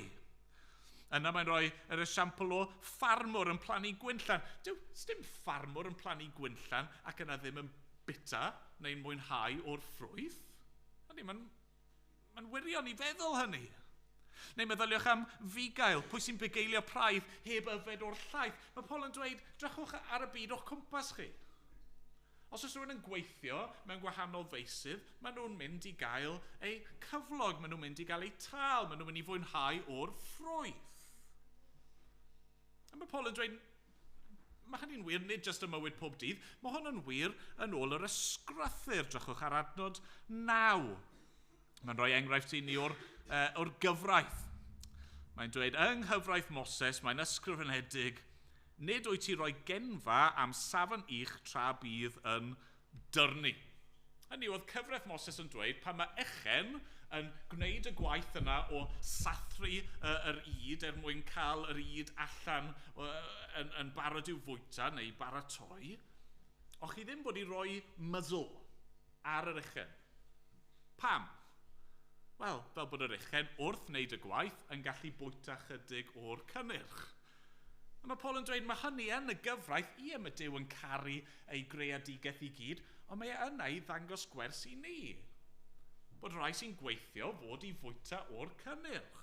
Yna mae'n rhoi yr esiampl o ffarmwr yn plannu gwynllan. Dyw, dim ffarmwr yn plannu gwynllan ac yna ddim yn bita neu'n mwynhau o'r ffrwyth. Ydy, mae'n wirion i feddwl hynny. Neu meddyliwch am fugail, pwy sy'n bugeilio praidd heb yfed o'r llaeth. Mae Paul yn dweud, drychwch ar y byd o'ch cwmpas chi. Os oes rhywun yn gweithio mewn gwahanol feysydd, maen nhw'n mynd i gael eu cyflog, maen nhw'n mynd i gael eu tâl, maen nhw'n mynd i fwynhau o'r ffrwyth. A mae Paul yn dweud, mae hynny'n wir nid jyst y mywyd pob dydd, mae hwn yn wir yn ôl yr ysgrythur. Drychwch ar adnod 9. Mae'n rhoi enghraifft i ni o'r gyfraith. Mae'n dweud, yng nghyfraith Moses, mae'n ysgrifenedig, nid wyt ti roi genfa am safon ych tra bydd yn dyrnu. Hynny yw, oedd cyfraith Moses yn dweud, pan mae echen yn gwneud y gwaith yna o sathru yr ŷd er mwyn cael yr ŷd allan yn barod i'w fwyta neu baratoi, o'ch chi ddim bod i roi muzzle ar yr echen. Pam? Wel, fel bod yr echen wrth wneud y gwaith yn gallu bwyta chydig o'r cynnyrch. A mae Paul yn dweud, mae hynny yn y gyfraith, ie, mae Duw yn caru ei greadigaeth i gyd, ond mae e yna i ddangos gwers i ni. Bod rhai sy'n gweithio fod i fwyta o'r cynnyrch.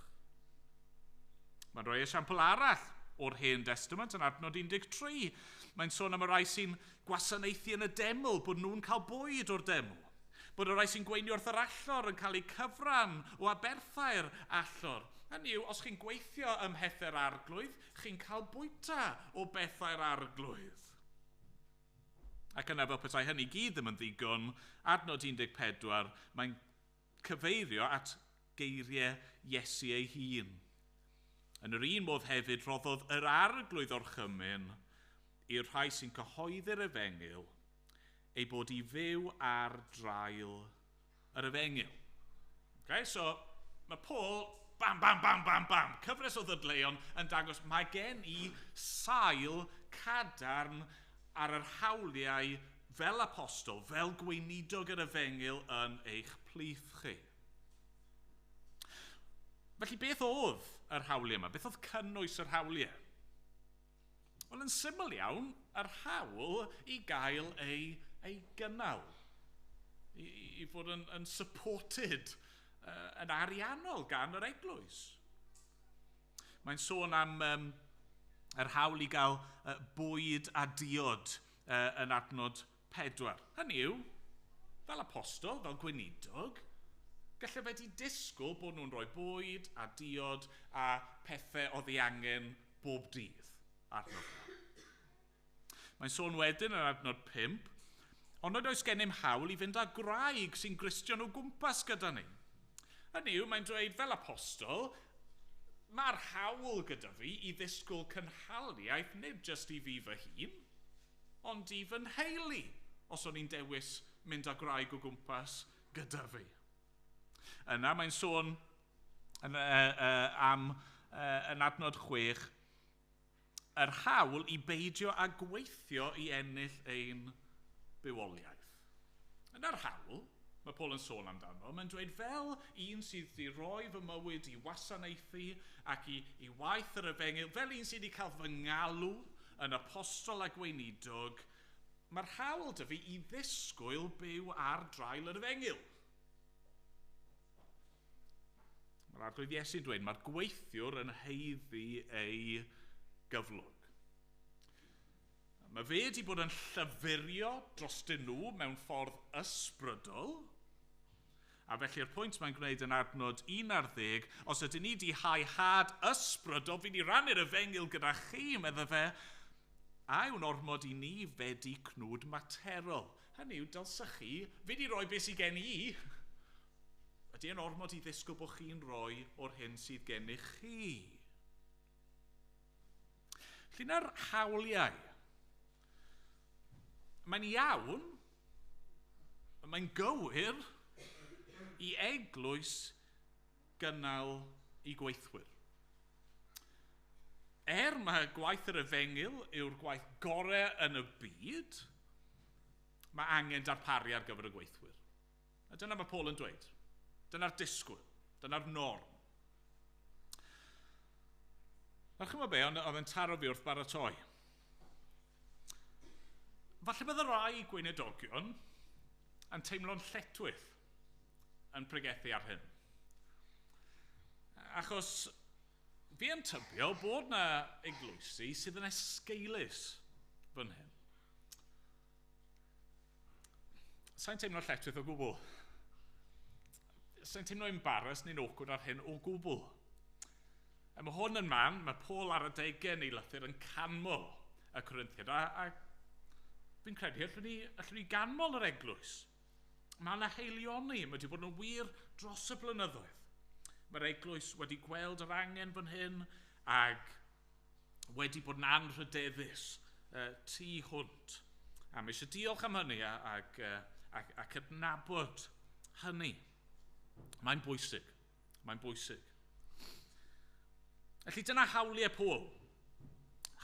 Mae'n rhoi esiampl arall o'r Hen Testament yn adnod 13. Mae'n sôn am y rhai sy'n gwasanaethu yn y deml, bod nhw'n cael bwyd o'r deml. Bod y rhai sy'n gweini wrth yr allor yn cael eu cyfran o aberthau'r allor. Hynny yw, os chi'n gweithio ym mhethau'r arglwydd, chi'n cael bwyta o bethau'r arglwydd. Ac yna, fel petai hynny gyd ddim yn ddigon, adnod 14, mae'n cyfeirio at geiriau Iesu ei hun. Yn yr un modd hefyd, rhoddodd yr arglwydd orchymyn i'r rhai sy'n cyhoeddi'r efengyl ei bod i fyw ar draul yr efengyl. Okay, so mae Paul, bam, bam, bam, bam, bam, cyfres o ddadleuon yn dangos mae gen i sail cadarn ar yr hawliau fel apostol, fel gweinidog yr efengyl yn eich plith chi. Felly beth oedd yr hawliau yma? Beth oedd cynnwys yr hawliau? Wel, yn syml iawn, yr hawl i gael ei gynnal, i fod yn supported yn ariannol gan yr eglwys. Mae'n sôn am yr hawl i gael bwyd a diod yn adnod 4. Hynny yw, fel apostol, fel gweinidog, gallai fe di disgwyl bod nhw'n rhoi bwyd a diod a pethau oedd ei angen bob dydd arno fo. Mae'n sôn wedyn yn adnod 5, ond nad oes gennym hawl i fynd â gwraig sy'n Gristion o gwmpas gyda ni. Hynny yw, mae'n dweud fel apostol, mae'r hawl gyda fi i ddisgwyl cynhaliaeth nid jyst i fi fy hun, ond i fy nheulu, os o'n i'n dewis mynd â gwraig o gwmpas gyda fi. Yna mae'n sôn am yn adnod 6, yr hawl i beidio â gweithio i ennill ein bywoliaeth. Yna'r hawl, mae Paul yn sôn amdano, mae'n dweud fel un sydd wedi rhoi fy mywyd i wasanaethu ac i waith yr efengyl, fel un sydd wedi cael fy ngalw yn apostol a gweinidog, mae'r hawl 'da fi i ddisgwyl byw ar draul yr efengyl. Mae'r Arglwydd Iesu'n dweud, mae'r gweithiwr yn haeddu ei gyflog. Mae fe wedi bod yn llafurio drostyn nhw mewn ffordd ysbrydol, a felly'r pwynt mae'n gwneud yn adnod 11, os ydyn ni wedi hau had ysbrydol, fi wedi rannu'r efengyl gyda chi, medde fe, a yw'n ormod i ni fedi cnwd materol. Hynny yw, dylsech chi, fi wedi rhoi beth sydd gen i. Ydy e'n ormod i ddisgwyl bod chi'n rhoi o'r hyn sydd gennych chi? Felly na'r hawliau. Mae'n iawn, mae'n gywir i eglwys gynnal i gweithwyr. Er mae gwaith yr efengyl yw'r gwaith gorau yn y byd, mae angen darparu ar gyfer y gweithwyr. A dyna mae Paul yn dweud. Dyna'r disgwyl, dyna'r norm. Nawr chi'n be, ond oedd yn taro fi wrth baratoi. Falle bydd y rai gweinidogion yn teimlo'n lletchwith yn pregethu ar hyn. Achos fi yn tybio bod na eglwysi sydd yn esgeulus fan hyn. Sa'n teimlo lletchwith o gwbl. Sa'n teimlo embarrassed neu'n awkward ar hyn o gwbl. A mae hwn yn man, mae Paul ar adegau yn ei lythyr yn canmol y Corinthiaid. A fi'n credu allwn ni ganmol yr eglwys. Mae yna haelioni, mae wedi bod yn wir dros y blynyddoedd. Mae'r eglwys wedi gweld yr angen fan hyn ag wedi bod yn anrhydeddus tu hwnt. A mae eisiau diolch am hynny a cydnabod hynny. Mae'n bwysig. Mae'n bwysig. Felly dyna hawliau Paul.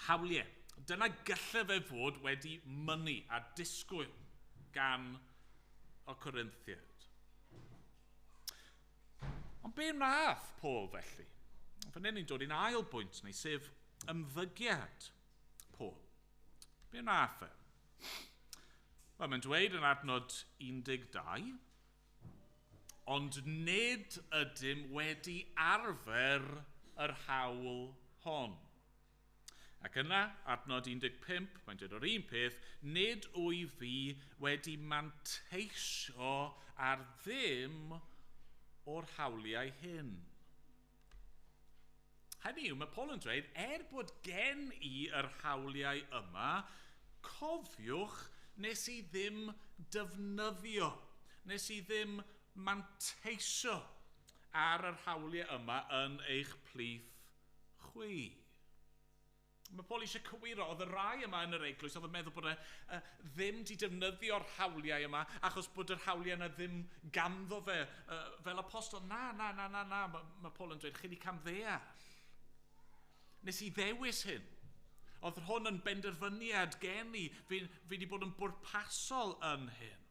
Hawliau. Dyna gallai fe fod wedi mynnu a disgwyl gan y Corinthiaid. Ond be wnaeth Paul felly? Fan hyn ni'n dod i'n ail bwynt ni, sef ymddygiad Paul. Be wnaeth e? Wel, mae'n dweud yn adnod 12, ond nid ydym wedi arfer yr hawl hon. Ac yna, adnod 15, mae'n dweud o'r un peth, nid wyf fi wedi manteisio ar ddim o'r hawliau hyn. Hynny yw, mae Paul yn dweud, er bod gen i yr hawliau yma, cofiwch nes i ddim defnyddio, nes i ddim manteisio ar yr hawliau yma yn eich plith chwi. Mae Paul eisiau cywiro, oedd y rai yma yn yr eglwys oedd yn meddwl bod e ddim wedi defnyddio'r hawliau yma achos bod yr hawliau yna ddim ganddo fe fel apostol. Na, na, na, na, na, mae Paul yn dweud, chi wedi camddeall. Nes i ddewis hyn. Oedd hwn yn benderfyniad gen i, fi wedi bod yn bwrpasol yn hyn.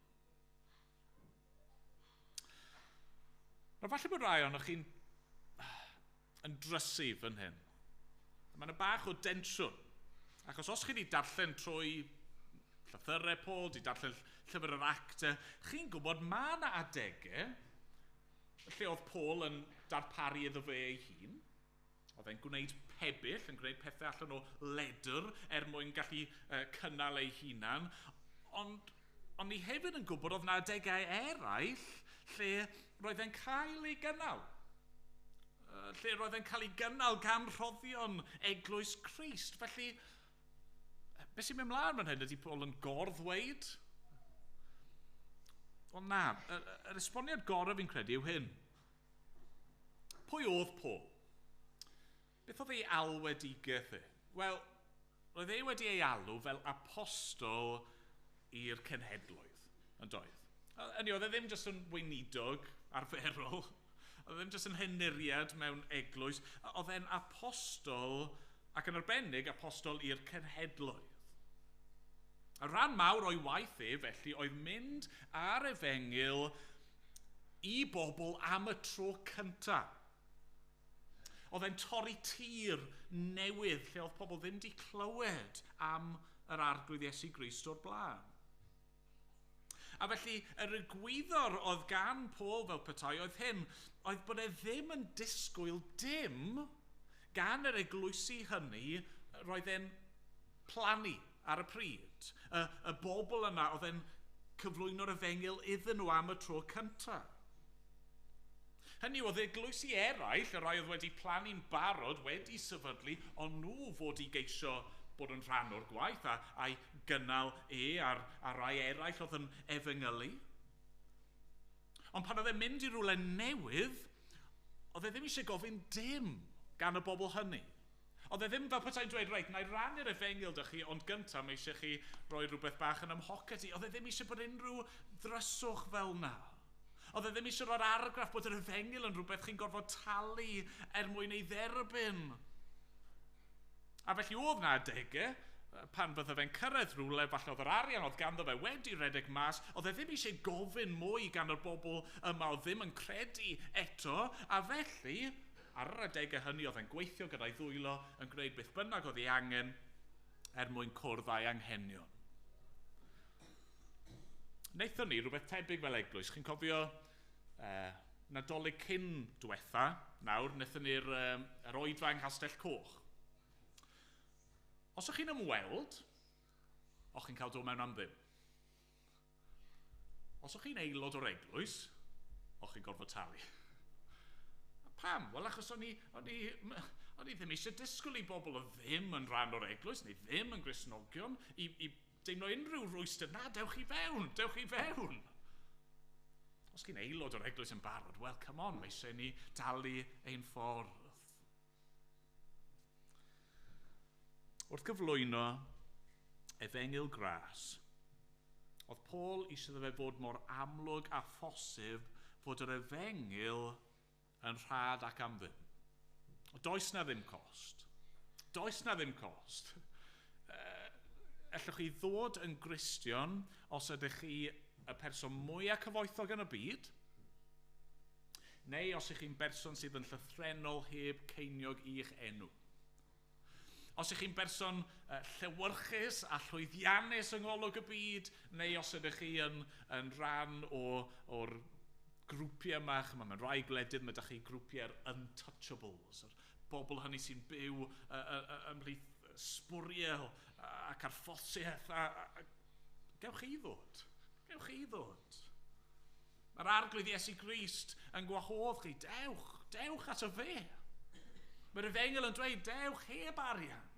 Nawr falle bod rai ohonoch chi'n yn drysu fan hyn. Mae yna bach o densiwn. Achos os chi wedi darllen trwy llythyrau Paul, wedi darllen llyfr yr Actau, chi'n gwybod mae yna adegau lle oedd Paul yn darparu iddo fe ei hun. Oedd e'n gwneud pebyll, yn gwneud pethau allan o ledr er mwyn gallu cynnal ei hunan. Ond ni hefyd yn gwybod oedd yna adegau eraill lle roedd e'n cael ei gynnal. Lle roedd e'n cael ei gynnal gan rhoddion Eglwys Crist. Felly, beth sy'n mynd mlaen fan hyn? Ydy Paul yn gorddweud? Ond na, yr esboniad gorau fi'n credu yw hyn. Pwy oedd Paul? Beth oedd ei alwedigaeth e? Wel, roedd e wedi ei alw fel apostol i'r cenhedloedd, yn doedd. Hynny, oedd e ddim jyst yn weinidog arferol, oedd e ddim jyst yn henuriad mewn eglwys, oedd e'n apostol, ac yn arbennig apostol i'r cenhedloedd. A rhan mawr o'i waith e, felly, oedd mynd ar efengyl i bobl am y tro cyntaf. Oedd e'n torri tir newydd lle oedd pobl ddim wedi clywed am yr Arglwydd Iesu Grist o'r blaen. A felly, yr egwyddor oedd gan Paul fel petai oedd hyn, oedd bod e ddim yn disgwyl dim gan yr eglwysi hynny roedd e'n plannu ar y pryd. Y bobl yna oedd e'n cyflwyno'r efengyl iddyn nhw am y tro cyntaf. Hynny oedd eglwysi eraill, y rai oedd wedi plannu'n barod, wedi sefydlu, ond nhw fod i geisio bod yn rhan o'r gwaith a'i gynnal e a'r rai eraill oedd yn efengylu. Ond pan oedd e'n mynd i rywle newydd, oedd e ddim eisiau gofyn dim gan y bobl hynny. Oedd e ddim fel petai'n dweud, reit, na i rannu'r efengyl dych chi, ond gyntaf mae eisiau chi roi rhywbeth bach yn ymhoced i. Oedd e ddim eisiau bod unrhyw ddryswch fel na. Oedd e ddim eisiau rhoi'r argraff bod yr efengyl yn rhywbeth chi'n gorfod talu er mwyn ei dderbyn. A felly oedd na adegau, pan bydde fe'n cyrraedd rhywle, falle oedd yr arian oedd ganddo fe wedi redeg mas, oedd e ddim eisiau gofyn mwy gan yr bobl yma oedd ddim yn credu eto, a felly, ar yr adegau hynny oedd e'n gweithio gyda'i ddwylo yn gwneud beth bynnag oedd ei angen er mwyn cwrdd â'i anghenion. Wnaethon ni rhywbeth tebyg fel eglwys. Chi'n cofio Nadolig cyn diwetha, nawr, wnaethon ni'r yr oedfa yng Nghastell Coch. Os ydych chi'n ymweld, o'ch chi'n cael dod mewn am ddim. Os ydych chi'n aelod o'r eglwys, o'ch chi'n gorfod talu. A pam? Wel, achos o'n i ddim eisiau disgwyl i bobl o ddim yn rhan o'r eglwys, neu ddim yn Gristnogion, i deimlo unrhyw rwystr. Na, dewch i fewn, dewch i fewn. Os chi'n aelod o'r eglwys yn barod, well, come on, mae eisiau ni dalu ein ffordd. Wrth gyflwyno efengyl gras, oedd Paul eisiau iddo fe fod mor amlwg a phosib fod yr efengyl yn rhad ac am ddim. Does na ddim cost. Does na ddim cost. Ellwch chi ddod yn Gristion os ydych chi y person mwyaf cyfoethog yn y byd, neu os ydych chi'n berson sydd yn llythrenol heb ceiniog i'ch enw. Os ydych chi'n berson llewyrchus a llwyddiannus yng ngolwg y byd, neu os ydych chi yn rhan o'r grwpiau yma, chymod, mewn rhai gwledydd mae ydych chi grwpiau'r untouchables, yr bobl hynny sy'n byw ymhlith sbwriel ac arffosiaeth. A gewch chi ddod. Gewch chi ddod. Mae'r Arglwydd Iesu Grist yn gwahodd chi, dewch, dewch ato fe. Mae'r efengyl yn dweud, dewch heb arian.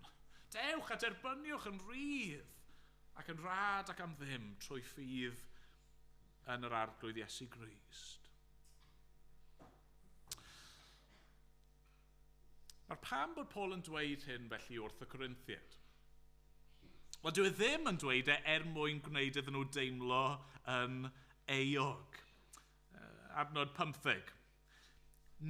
Dewch a derbyniwch yn rhydd ac yn rhad ac am ddim trwy ffydd yn yr Arglwydd Iesu Grist. Mae'r pam bod Paul yn dweud hyn felly wrth y Corinthiaid? Wel, dyw e ddim yn dweud e er mwyn gwneud iddyn nhw deimlo yn euog. Adnod 15.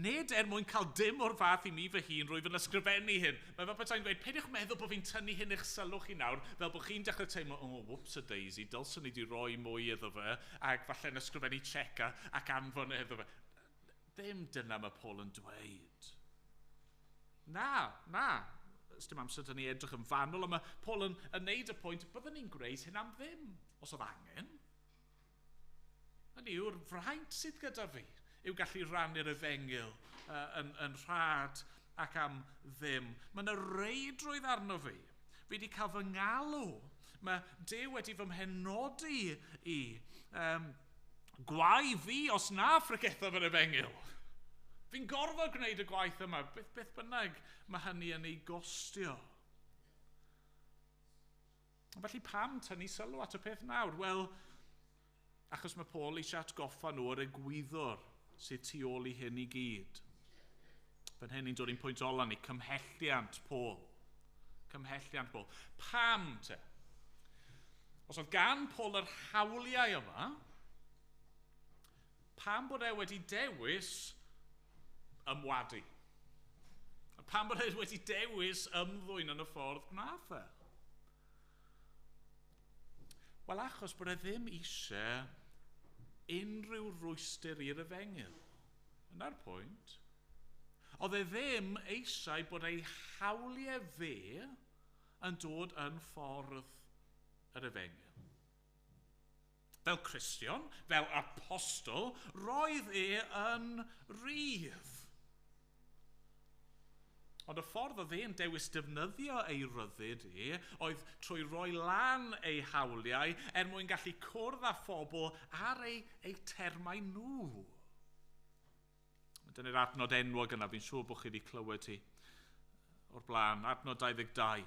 Nid er mwyn cael dim o'r fath i mi fy hun rwyf yn ysgrifennu hyn. Mae fel petai'n dweud, peidiwch meddwl bod fi'n tynnu hyn i'ch sylw chi nawr, fel bod chi'n dechrau teimlo, "Oh, whoops a daisy, dylswn ni wedi rhoi mwy iddo fe, ac falle'n ysgrifennu cheque ac anfon iddo fe." Ddim dyna mae Paul yn dweud. Na, na. Dim amser dyn ni edrych yn fanwl, ond mae Paul yn neud y pwynt, byddwn ni'n gwneud hyn am ddim, os oedd angen. Hynny yw'r fraint sydd gyda fi, yw gallu rannu'r efengyl yn rhad ac am ddim. Mae yna reidrwydd arno fi. Fi wedi cael fy ngalw. Mae Duw wedi fy mhenodi i. Gwae fi os na phregethaf yr efengyl. Fi'n gorfod gwneud y gwaith yma, beth bynnag mae hynny yn ei gostio. Felly pam tynnu sylw at y peth nawr? Wel, achos mae Paul eisiau atgoffa nhw o'r egwyddor sydd tu ôl i hyn i gyd. Fan hyn ni'n dod i'n pwynt ola ni, cymhelliant Paul. Cymhelliant Paul. Pam te? Os oedd gan Paul yr hawliau yma, pam bod e wedi dewis ymwadu? Pam bod e wedi dewis ymddwyn yn y ffordd gwnaeth e? Wel, achos bod e ddim eisiau unrhyw rwystr i'r efengyl. Yna'r pwynt. Oedd e ddim eisiau bod ei hawliau fe yn dod yn ffordd yr efengyl. Fel Cristion, fel apostol, roedd e yn rydd. Ond y ffordd oedd e'n dewis defnyddio ei ryddid e oedd trwy roi lan ei hawliau er mwyn gallu cwrdd â phobl ar eu termau nhw. Dyna'r adnod enwog yna, fi'n siŵr bod chi wedi clywed hi o'r blaen, adnod 22.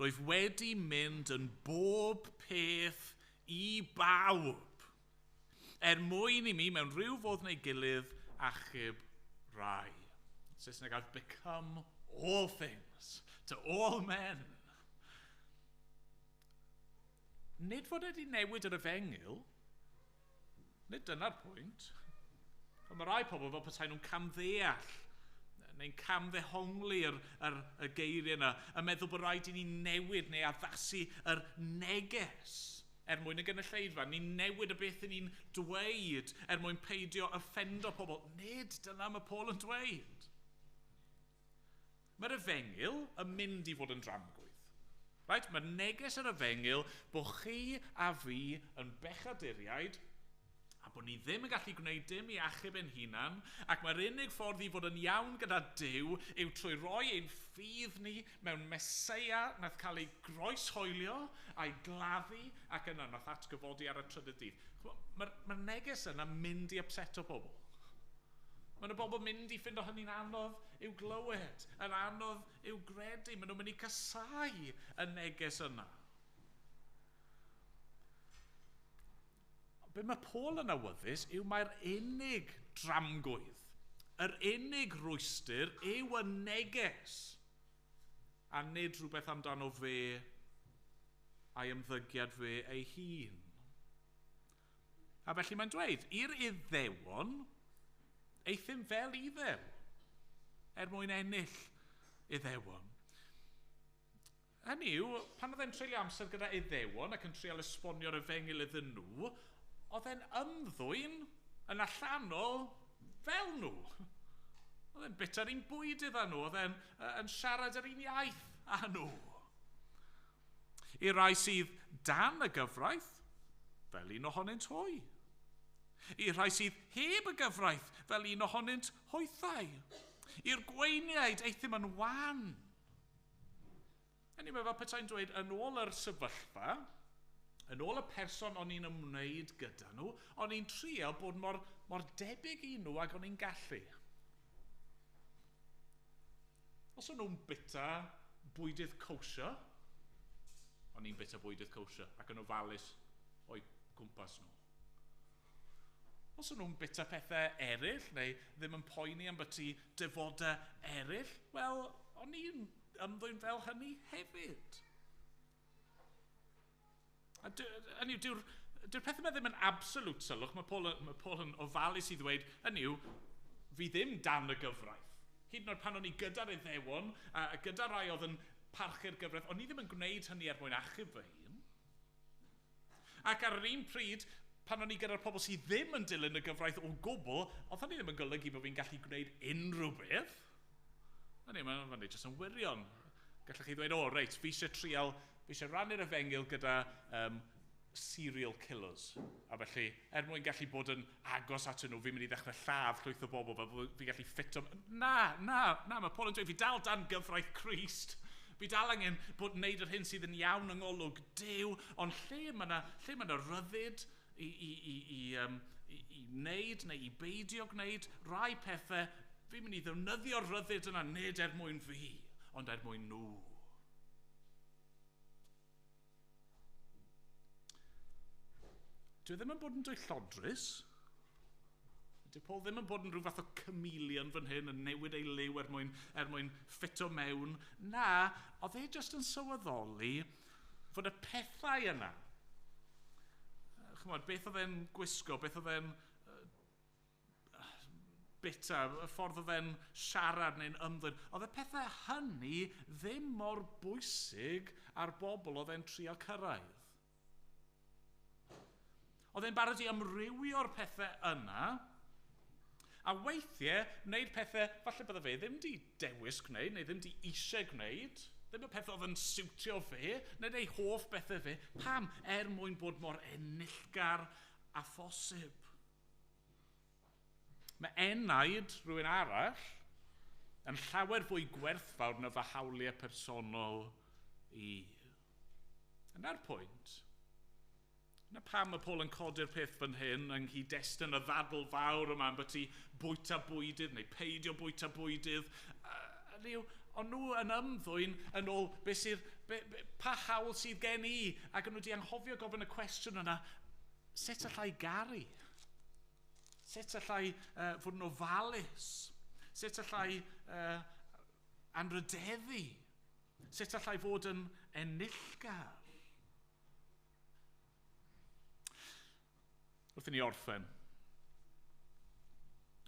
"Rwyf wedi mynd yn bob peth i bawb, er mwyn i mi mewn rhyw fodd neu gilydd achub rai." Saesneg, "I've become all things to all men." Nid fod wedi newid yr efengyl, nid dyna'r pwynt. Ond mae rai pobl fel petai nhw'n camddeall neu'n camddehongli'r y geiriau yna, yn meddwl bod rhaid i ni newid neu addasu yr neges er mwyn y gynulleidfa. Ni'n newid y beth ni'n dweud er mwyn peidio offendo pobl. Nid dyna mae Paul yn dweud. Mae'r efengyl yn mynd i fod yn dramgwydd. Right? Mae'r neges yr efengyl bod chi a fi yn bechaduriaid a bod ni ddim yn gallu gwneud dim i achub ein hunan, ac mae'r unig ffordd i fod yn iawn gyda Duw yw trwy roi ein ffydd ni mewn Meseia nath cael ei groeshoelio a'i gladdu ac yna nath atgyfodi ar y trydydd dydd. Mae'r neges yna'n mynd i upseto pobl. Mae yna bobl mynd i ffindo hynny'n anodd i'w glywed, yn anodd i'w gredu. Maen nhw'n mynd i casáu y neges yna. Be mae Paul yn awyddus yw mae'r unig dramgwydd, yr unig rwystr yw y neges, a nid rhywbeth amdano fe a'i ymddygiad fe ei hun. A felly mae'n dweud, i'r Iddewon, euthum fel Iddew, er mwyn ennill Iddewon. Hynny yw, pan oedd e'n treulio amser gyda Iddewon ac yn trial esbonio'r efengyl iddyn nhw, oedd e'n ymddwyn yn allanol fel nhw. Oedd e'n bita'r un bwydydd â nhw, oedd e'n yn siarad yr un iaith â nhw. I rai sydd dan y gyfraith, fel un ohonynt hwy. I rai sydd heb y gyfraith, fel un ohonynt hwythau. I'r gweiniaid, euthum yn wan. Hynny yw, fel petai'n dweud, yn ôl yr sefyllfa, yn ôl y person o'n i'n ymwneud gyda nhw, o'n i'n trio bod mor debyg i nhw ag o'n i'n gallu. Os o'n nhw'n bita bwydydd kosher, o'n i'n bita bwydydd kosher ac yn ofalus o'i gwmpas nhw. Os o'n nhw'n bita pethau eraill neu ddim yn poeni am byti defodau eraill, wel, o'n i'n ymddwyn fel hynny hefyd. A hynny yw, dyw'r peth yma ddim yn absolute sylwch, mae Paul yn ofalus i ddweud, hynny yw, fi ddim dan y gyfraith. Hyd yn oed pan o'n i gyda'r Iddewon, a gyda rai oedd yn parchu'r gyfraith, o'n i ddim yn gwneud hynny er mwyn achub fy hun. Ac ar yr un pryd, pan o'n i gyda'r pobl sydd ddim yn dilyn y gyfraith o gwbl, oedd hynny ddim yn golygu bod fi'n gallu gwneud unrhyw beth. Hynny, mae'n jyst yn wirion. Gallech chi ddweud, o, reit, fi eisiau trial, fi eisiau rannu'r efengyl gyda serial killers. A felly, er mwyn gallu bod yn agos atyn nhw, fi'n mynd i ddechrau lladd llwyth o bobl, fel fi'n gallu ffito... Na, mae Paul yn dweud, fi dal dan gyfraith Crist. Fi dal angen bod wneud yr hyn sydd yn iawn yng ngolwg Duw, ond lle mae yna ryddid i wneud neu i beidio gwneud rai pethau, fi'n mynd i ddefnyddio'r ryddid yna nid er mwyn fi, ond er mwyn nhw. Dwi ddim yn bod yn dwyllodrus. Dyw Paul ddim yn bod yn rhyw fath o chameleon fan hyn yn newid ei liw er mwyn ffito mewn. Na, oedd e jyst yn sylweddoli fod y pethau yna. Chymod, beth oedd e'n gwisgo, beth oedd e'n bita, y ffordd oedd e'n siarad neu'n ymddwyn. Oedd y pethau hynny ddim mor bwysig ar bobl oedd e'n trio cyrraedd. Oedd e'n barod i amrywio'r pethau yna, a weithiau wneud pethau, falle bydde fe ddim di dewis gwneud, neu ddim di eisiau gwneud, ddim y pethau oedd yn siwtio fe, neu ei hoff bethau fe. Pam? Er mwyn bod mor enillgar a phosib. Mae enaid rhywun arall yn llawer fwy gwerthfawr na fy hawliau personol i. Yna'r pwynt. Yna pam mae Paul yn codi'r peth fan hyn yng nghyd-destun y ddadl fawr yma ambyti bwyta bwydydd neu peidio bwyta bwydydd. Ond nhw yn ymddwyn yn ôl be sydd, pa hawl sydd gen i, ac o'n nhw wedi anghofio gofyn y cwestiwn yna, sut allai garu? Sut allai fod yn ofalus? Sut allai anrhydeddu? Sut allai fod yn enillgar? Wrth i ni orffen,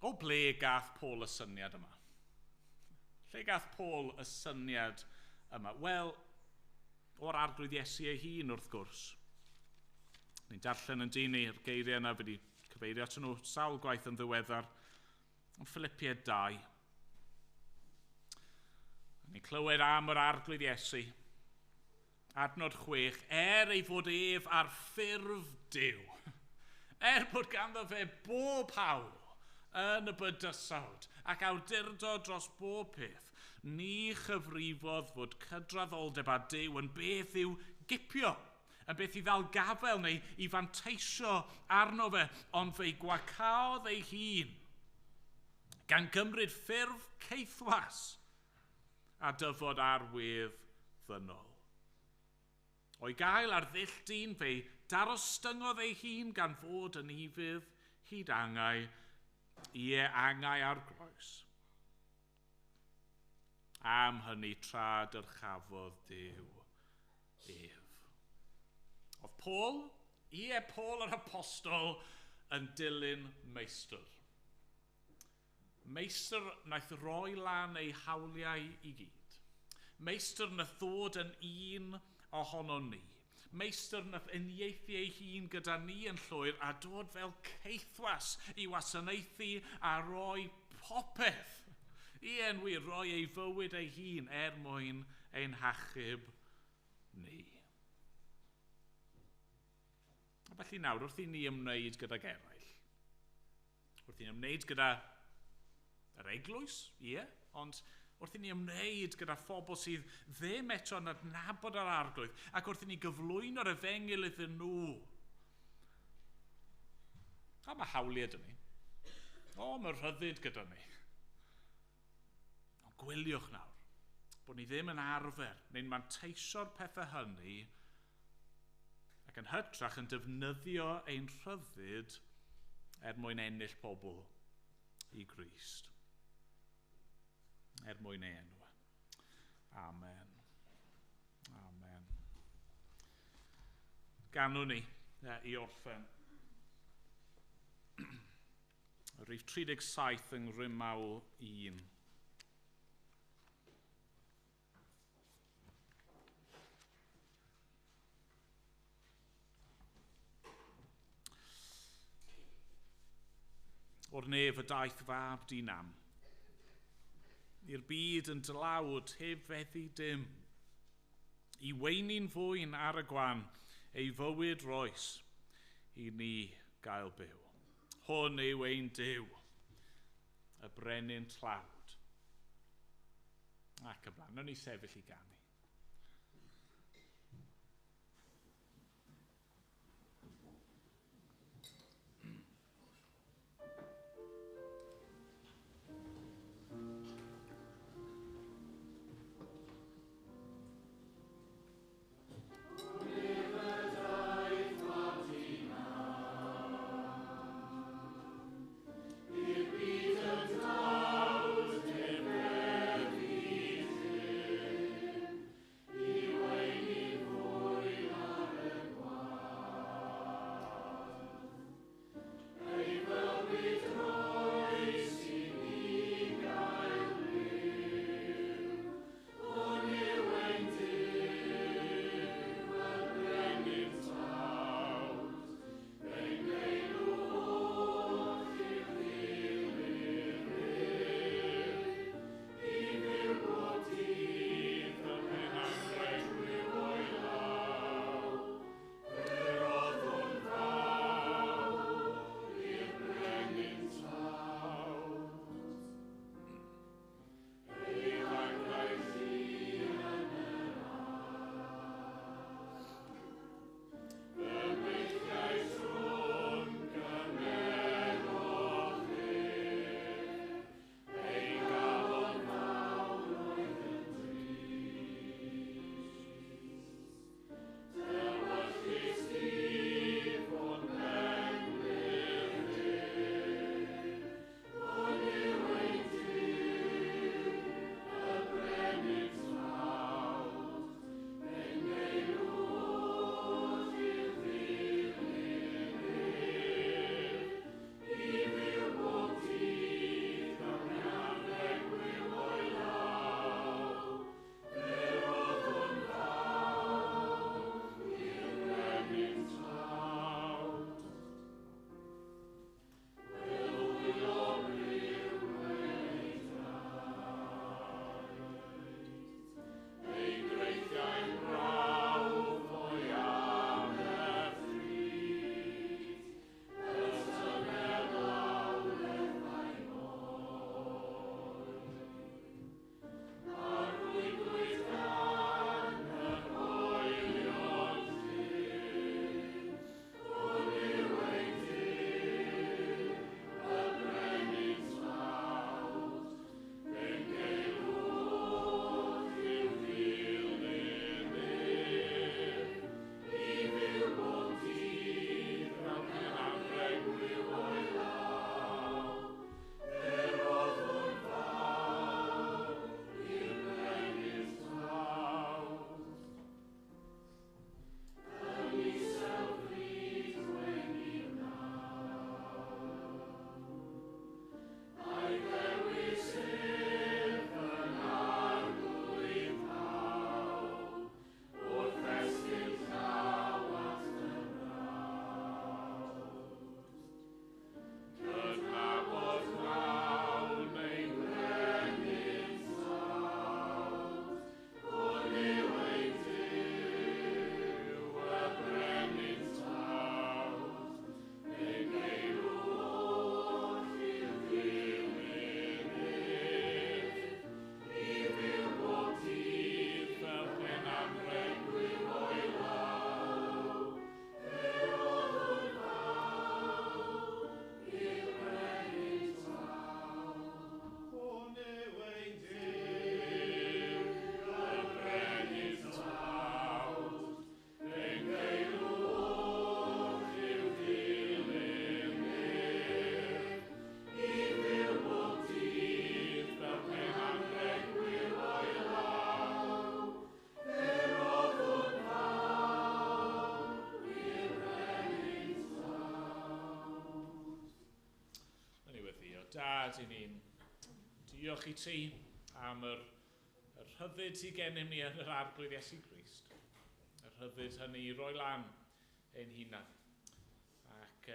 o ble gath Paul y syniad yma? Lle gath Paul y syniad yma? Wel, o'r Arglwydd Iesu ei hun, wrth gwrs. Ni'n darllen yn dyn ni'r geiriau yna, fi wedi cyfeirio at nhw sawl gwaith yn ddiweddar, yn Philippiaid 2. Ni'n clywed am yr Arglwydd Iesu, adnod 6, er ei fod ef ar ffurf Duw. Er bod ganddo fe bob hawl yn y bydysawd ac awdurdod dros bob peth, ni chyfrifodd fod cydraddoldeb â Duw yn beth i'w gipio, yn beth i ddal gafael neu i fanteisio arno fe, ond fe'i gwacaodd ei hun, gan gymryd ffurf caethwas a dyfod ar wedd ddynol. O'i gael ar ddull dyn fe'i darostyngodd ei hun gan fod yn ufudd hyd angau, ie angau ar groes. Am hynny tra dyrchafodd Duw ef. Oedd Paul, ie Paul yr apostol, yn dilyn meistr. Meistr wnaeth roi lan ei hawliau i gyd. Meistr wnaeth ddod yn un ohonon ni. Meistr wnaeth uniaethu ei hun gyda ni yn llwyr a dod fel caethwas i wasanaethu a roi popeth. Ie, yn wir, roi ei fywyd ei hun er mwyn ein hachub ni. A felly nawr, wrth i ni ymwneud gydag eraill, wrth i ni ymwneud gyda yr eglwys, ie, ond wrth i ni ymwneud gyda phobl sydd ddim eto yn adnabod yr Arglwydd, ac wrth i ni gyflwyno'r efengyl iddyn nhw. A mae hawliau 'da ni. O, mae rhyddid gyda ni. Ond gwyliwch nawr, bod ni ddim yn arfer neu'n manteisio'r pethau hynny ac yn hytrach yn defnyddio ein rhyddid er mwyn ennill pobl i Grist. Er mwyn ei enw. Amen. Amen. Ganwn ni i orffen. Rhif 37 yng Ngrymawl 1. O'r nef y daeth fab dinam. I'r byd yn dlawd heb feddu dim. I weini'n fwyn ar y gwan, ei fywyd roes i ni gael byw. Hwn yw ein Duw, y brenin tlawd. Ac ymlaen, nawn ni sefyll i ganu. Dad, i ni'n diolch i ti am yr, yr rhyddid sydd gennym ni yn yr arglwydd Iesu Grist. Y rhyddid hynny i roi lan ein hunan. Ac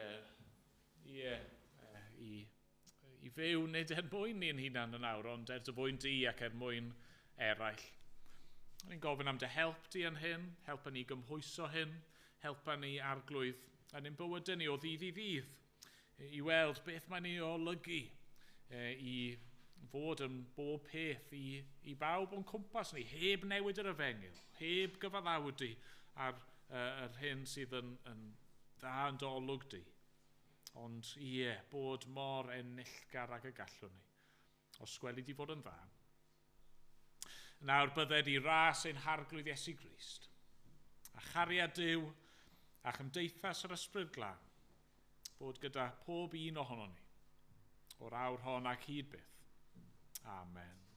ie, i, i fyw nid er mwyn ni'n hunan yn awr, ond er dy fwyn di ac er mwyn eraill. Ni'n gofyn am dy help di yn hyn, helpa ni gymhwyso hyn, helpa ni arglwydd yn ein bywydau ni o ddydd i ddydd i weld beth mae'n ei olygu e, i fod yn bob peth i, i bawb o'n cwmpas ni, heb newid yr efengyl, heb gyfaddawdu ar uh, yr hyn sydd yn, yn dda yn dolwg di. Ond ie, bod mor enillgar ag y gallwn ni. Os gweli di fod yn dda. Nawr bydded i ras ein harglwydd Iesu Grist, a chariad Duw a chymdeithas yr ysbryd glân, fod gyda pob un ohonon ni, o'r awr hon ac hyd byth. Amen.